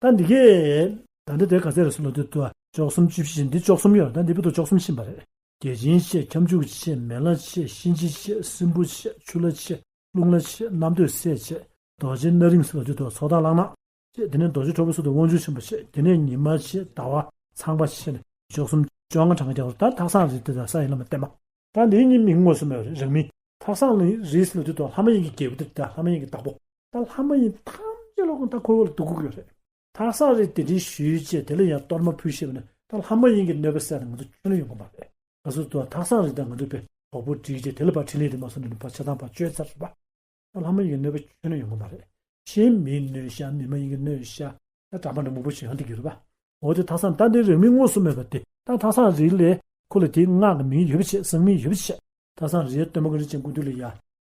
ད་འདི་གས། ད་འདི་དེ་ག་ཚད་རེད་ཟེར་ལབ་དུས་དུ་བཅུ་གསུམ་བཅུ་བཞི་ཡིན་འདི་བཅུ་གསུམ་ཡོད་རེད། ད་འདི་བུ་དུ་བཅུ་གསུམ་ཕྱིན་པ་རེད། རྒྱལ་ཆེན་ཆེ། ཁྱབ་འཇུག་ཆེ། མེ་ལྷ་ཆེ། གཤིན་རྗེ་ཆེ། སྲིན་པོ་ཆེ། ཆུ་ལྷ་ཆེ། རླུང་ལྷ་ཆེ། རྣམ་ཐོས་སྲས་ཆེ། རྡོ་རྗེ་སྣ་རིང་ཟེར་ལབ་དུས་དུ་ཚོགས་བདག་ལག་ན། ཆེ། དེ་ནས་རྡོ་རྗེ་ཁྲོ་བོ་ཟེར་དུས་དབང་ཕྱུག་ཆེན་པོ་ཆེ། དེ་ནས་ཉི་མ་ཆེ། ཟླ་བ། ཚངས་པ་ཆེ་ནས་བཅུ་གསུམ་བཅོ་ལྔ་གྲངས་ཀ་རྒྱག་རོགས། ད་ཐག་སང་རིས་དེ་དང་ས་ཡི་བླ་མ་བརྟན་མ། ད་འདིའི་གཉིས་མིང་ངོ་སོ་མེད་པ་རེད། རང་མིང་། ཐག་སང་རིས་ཟེར་ལབ་དུས་དུ་ལྷ་མ་ཡིན་གྱི་རྒྱལ་པོ་དེ་ད་ལྷ་མ་ཡིན་གྱི་བདག་པོ། ད་ལྷ་མ་ཡིན་ཐམས་ཅད་ལོག་གང་ད་ཁོ་བོ་ལ་སྡུག་གུ་ཡོད་རེད། ཐག་སང་རིས་དེ་འདྲའི་ཞུས་བྱས་དེ་ལ་ཡང་གཏོར་མ་ཕུལ་ཤེས་པ་ནི་ད་ལྷ་མ་ཡིན་གྱི་གནོད་པ་སེལ་ནས་ང་ཚོ་ཁྱོན་ནས་ཡོང་གི་མ་རེད། ག་ཚོད་དུ་ཐག་སང་རིས་དང་ང་ཚོ་པའི་གྲོགས་པོ་བསྒྲིགས་བྱས་དེ་ལ་ཕར་འཕྲིན་ལས་དེ་མ་སོང་ནས་ཕར་ཆ་ཚང་ཕར་བཅོས་ཚར་རེད་པ། ད་ལྷ་མ་ཡིན་གྱི་གནོད་པ་ཁྱོན་ནས་ཡོང་གི་མ་རེད། གཞན་མིའི་གནོད་བྱ་མི་མ་ཡིན་གྱི་གནོད་བྱ། ད་གྲྭ་པ་འདྲ་མང་པོ་ཞིག་ཡང་དེ་གྱུར་པ། འོ་དེ་ཐག་སང་ད་འདི་རང་མིང་ངོ་སོ་མེད་པ་དེ་ད་ཐག་སང་རིས་ལས་ཁོ་ལ་དེའི་སྔགས་ཀྱི་མིང་ཡོད་པ་བྱས། གསང་མིང་ཡོད་པ་བྱས། ཐག་སང་རིས་སྟོན་པ་གངས་རི་ཅན་སྐུ་མདུན་ལ་ཡ་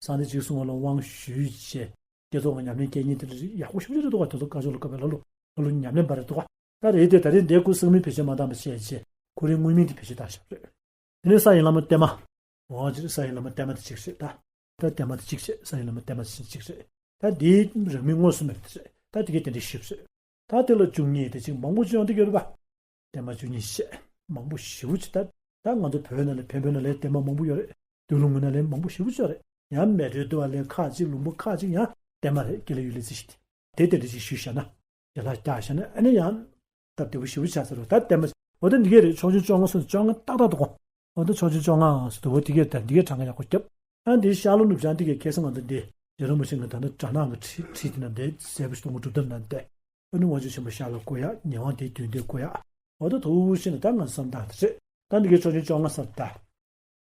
གསང་བདེ་འཇིགས་གསུམ་མགོན་ལ་དབང་ཞུས་བྱས། བསྐྱེད་རྫོགས་ཀྱི་ཉམས་ལེན་སྐྱེལ་མཁན་དེ་ལ་ཡག་པོ་ཞེ་པོ་ཅིག་རེད་འདུག་ག་དེ་ཚོ་བཀའ་ཆོས་ལ་བཀའ་པའི་ལ་ལུ་ལ་ལུ་ཉམས་ལེན་པ་རེད་འདུག་ག་ད་རེད་དེ་ད་རེས་འདས་ཁོ་གསང་མིང་བེད་སྤྱོད་མ་བཏང་བ་བྱས་བྱས་ཁོ་རའི་དངོས་མིང་དེ་བེད་སྤྱོད་བཏང་བཞག་པ་རེད། དེ་ནས་ས་ཡི་བླ་མ་བརྟན་མ། འོ་ཅིག་ས་ཡི་བླ་མ་བརྟན་མ་དེ་གཅིག་རེད་ད། ད་བརྟན་མ་དེ་གཅིག་བྱས། ས་ཡི་བླ་མ་བརྟན་མ་དེ་གཅིག་རེད། ད་དེའི་རང་མིང་ངོ་སོ་མེད་པ་དེ་རེད། ད་དེ་གའི་དེ་འདྲའི་ཞིབ་རེད། ད་དེ་ལ་བཅུ་གཉིས་དེ་གཅིག་མང་པོ་ཅིག་ཡོང་དེ་ག་རེད་པ། བརྟན་མ་བཅུ་གཉིས་བྱས། མང་པོ་ཞེ་པོ་ཅིག་ད་ད་ང་ཚོ་བོད་ནང་ལ་བོན་པོའི་ནང་ལ་བརྟན་མ་མང་པོ་ཡོད་རེད། མདོ་ལུང་གི་ནང་ལ་མང་པོ་ཞེ་པོ་ཅིག་ཡོད་རེད། ཡང་མལ་གྲོའི་འདུལ་བ་ལས་ཁག་ཅིག་ལུང་པ་ཁག་ཅིག་ཡང་བརྟན་མ་རེད། དགེ་ལེགས་ཡུལ་ལས་རྩིས་ཤིག་དེ་དེ་འདྲ་ཅིག་ཞུས་བཞག་ན། ཡ་ལྷག་རྒྱག་བཞག་ན་ཨ་ནི་ཡང་སྟབས་བདེ་པོ་ཞེ་པོ་ཆགས་ཚར་རོ། ད་བརྟན་མ་འོ་ད་འདི་གས་རེད། ཆོས་འབྱུང་བཅོ་ལྔ་སོང་བཅོ་ལྔ་ཏག་ཏག་འདུག་གོ། འོ་ད་ཆོས་འབྱུང་བཅོ་ལྔ་སོ་འདུག་གོ། འདི་གས་ད་འདི་གས་གྲངས་ཀ་ཡག་པོ་རྒྱབ། ཨ་འདི་ཤར་ལྷོ་ནུབ་བྱང་འདི་གས་ཁ་སང་ང་ཚོ་འདི་རྗེ་རིན་པོ་ཆེ་གི་ད་ནི་དགྲ་ནག་གི་ཁྲིད་ཁྲིད་དེ་ན་འདི་ཟས་པོ་ཞིག་གཏོང་གི་སྒྲུབ་ཐབས་ན་འདི་ཨ་ནི་དབང་ཕྱུག་ཆེན་པོ་ཤར་ལ་བསྐོར་ཡག་ཉེ་དབང་དེའི་དུས་འདིར་བསྐོར་ཡག་འོ་ད་དུ་ཤེས་ན་ད་ང་ཚོ་བསམ་སྟངས་དེ་རེད། ད་འདི་གས་ཆོས་འབྱུང་བཅོ་ལྔ་ས་ད།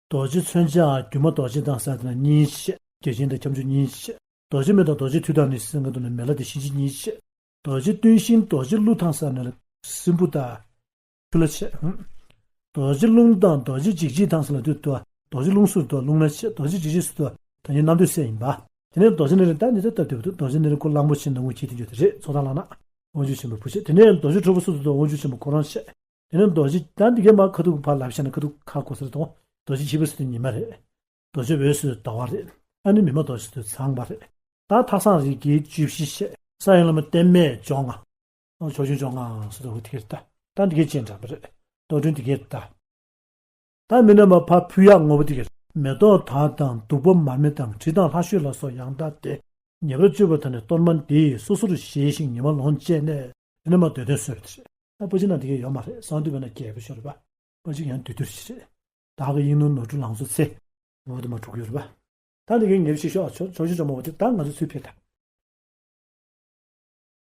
རྡོ་རྗེ་མཚོན་ཆ་སྒྱུ་མ་རྡོ་རྗེ་དང་ས་དེ་ན་གཉིས་བྱས། རྒྱལ་ཆེན་དང་ཁྱབ་འཇུག་གཉིས་བྱས། རྡོ་རྗེ་མེ་དང་རྡོ་རྗེ་མཐུ་དང་ནི་སེང་གེ་དང་ནི་མེ་ལྷ་དེ་གཤིན་རྗེ་གཉིས་བྱས། རྡོ་རྗེ་གཏུན་ཤིང་རྡོ་རྗེ་གླུ་དང་ས་ནི་སྲིན་པོ་དང་ཆུ་ལྷ་བྱས། རྡོ་རྗེ་རླུང་དང་རྡོ་རྗེ་འཇིགས་བྱེད་དང་ས་ལ་དུ་དུ་རྡོ་རྗེ་རླུང་སུ་དུ་རླུང་ལྷ་བྱས། རྡོ་རྗེ་འཇིགས་བྱེད་སུ་དུ་ད་ནི་རྣམ་ཐོས་སྲས་ཡིན་པ། དེ་ནས་རྡོ་རྗེ་ནི་རེད། ད་ནི་ད་ལྟ་དུས་དུ་རྡོ་རྗེ་ནི་རེད། ཁོ་གླང་པོ་ཆེ་ནག་མོ་ཁྱེར་དུ་འགྱོ་དེ་རེད། ཚོགས་བདག་ལག་ན་དབང་ཕྱུག་ཆེན་པོའི་བུ་བྱས། དེ་ནས་རྡོ་རྗེ་ཁྲོ་བོ་སུ་དུ་དུ་དབང་ཕྱུག་ཆེན་པོ་ཁོ་རང་བྱས། དེ་ནས་རྡོ་རྗེ་ད་འདི་གས་མ་ཁ་ཐུག་ཕར་ལབ་བྱས་ན་ཁ་ཐུག་ཁ་གོ་ས་རེད་དོ། རྡོ་རྗེ་འཁྱིལ་པ་སུ་དུ་ཉི་མ་རེད། རྡོ་རྗེ་འོད་སུ་ཟླ་བ་རེད། ཨ་ནི་མི་མ་རྡོ་རྗེ་སུ་དུ་ཚངས་པ་རེད། ད་ཐག་སང་རིས་ཀྱི་བཅུ་བཞི་བཤད། ས་ཡི་བླ་མ་བརྟན་མས་བཅོ་ལྔ། ཨ་ཆོས་འབྱུང་བཅོ་ལྔ་སུ་དུ་འོ་དེ་གས་ད། ད་འདི་གས་ཅན་འདྲ་པ་རེད། རྡོར་དྲིལ་འདི་གས་ད། ད་མི་རྣམ་པ་ཕར་ཕུལ་ཡག་ངོ་བོ་འདི་གས་རེད། མེ་ཏོག་དར་དང་བདུག་པ་མར་མེ་དང་དྲི་དང་ལྷ་བཤོས་ལ་སོགས་ཡང་དག་སྟེ། ཉེ་བར་སྤྱོད་པ་དང་ནི་གཏོར་མ་འདི་སོ་སོར་བཞེས་ཤིང་ཉི་མ་ལོངས་སྤྱད་ནས། དེ་ནས་མར་འདོད་དོན་གསོལ་བ་དེ་རེད། ད་པཎ་ཆེན་ནང་དེ་གས་ཡོད་མ་རེད། གསང་འདུས་པའི་ནང་རྒྱས་པོ་ཤོར་བ། པཎ་ཆེན་ཡང་འདུས་སྡེ་རེད། བདག་གི་དབྱིངས་ནོར་ནོར་འཁྲུལ་ལང་ཚོ་ཚེ། འོ་དེ་མར་འགྲོ་གི་ཡོད་རེད་པ། ད་འདི་གའི་ངེས་པ་ཞིག་ཤོག་ཆོག་ཆོག་ཆོག་ཆོག་མ་འོ་དེ་ད་ང་ཚོ་ཚུར་ཕེབས་དང་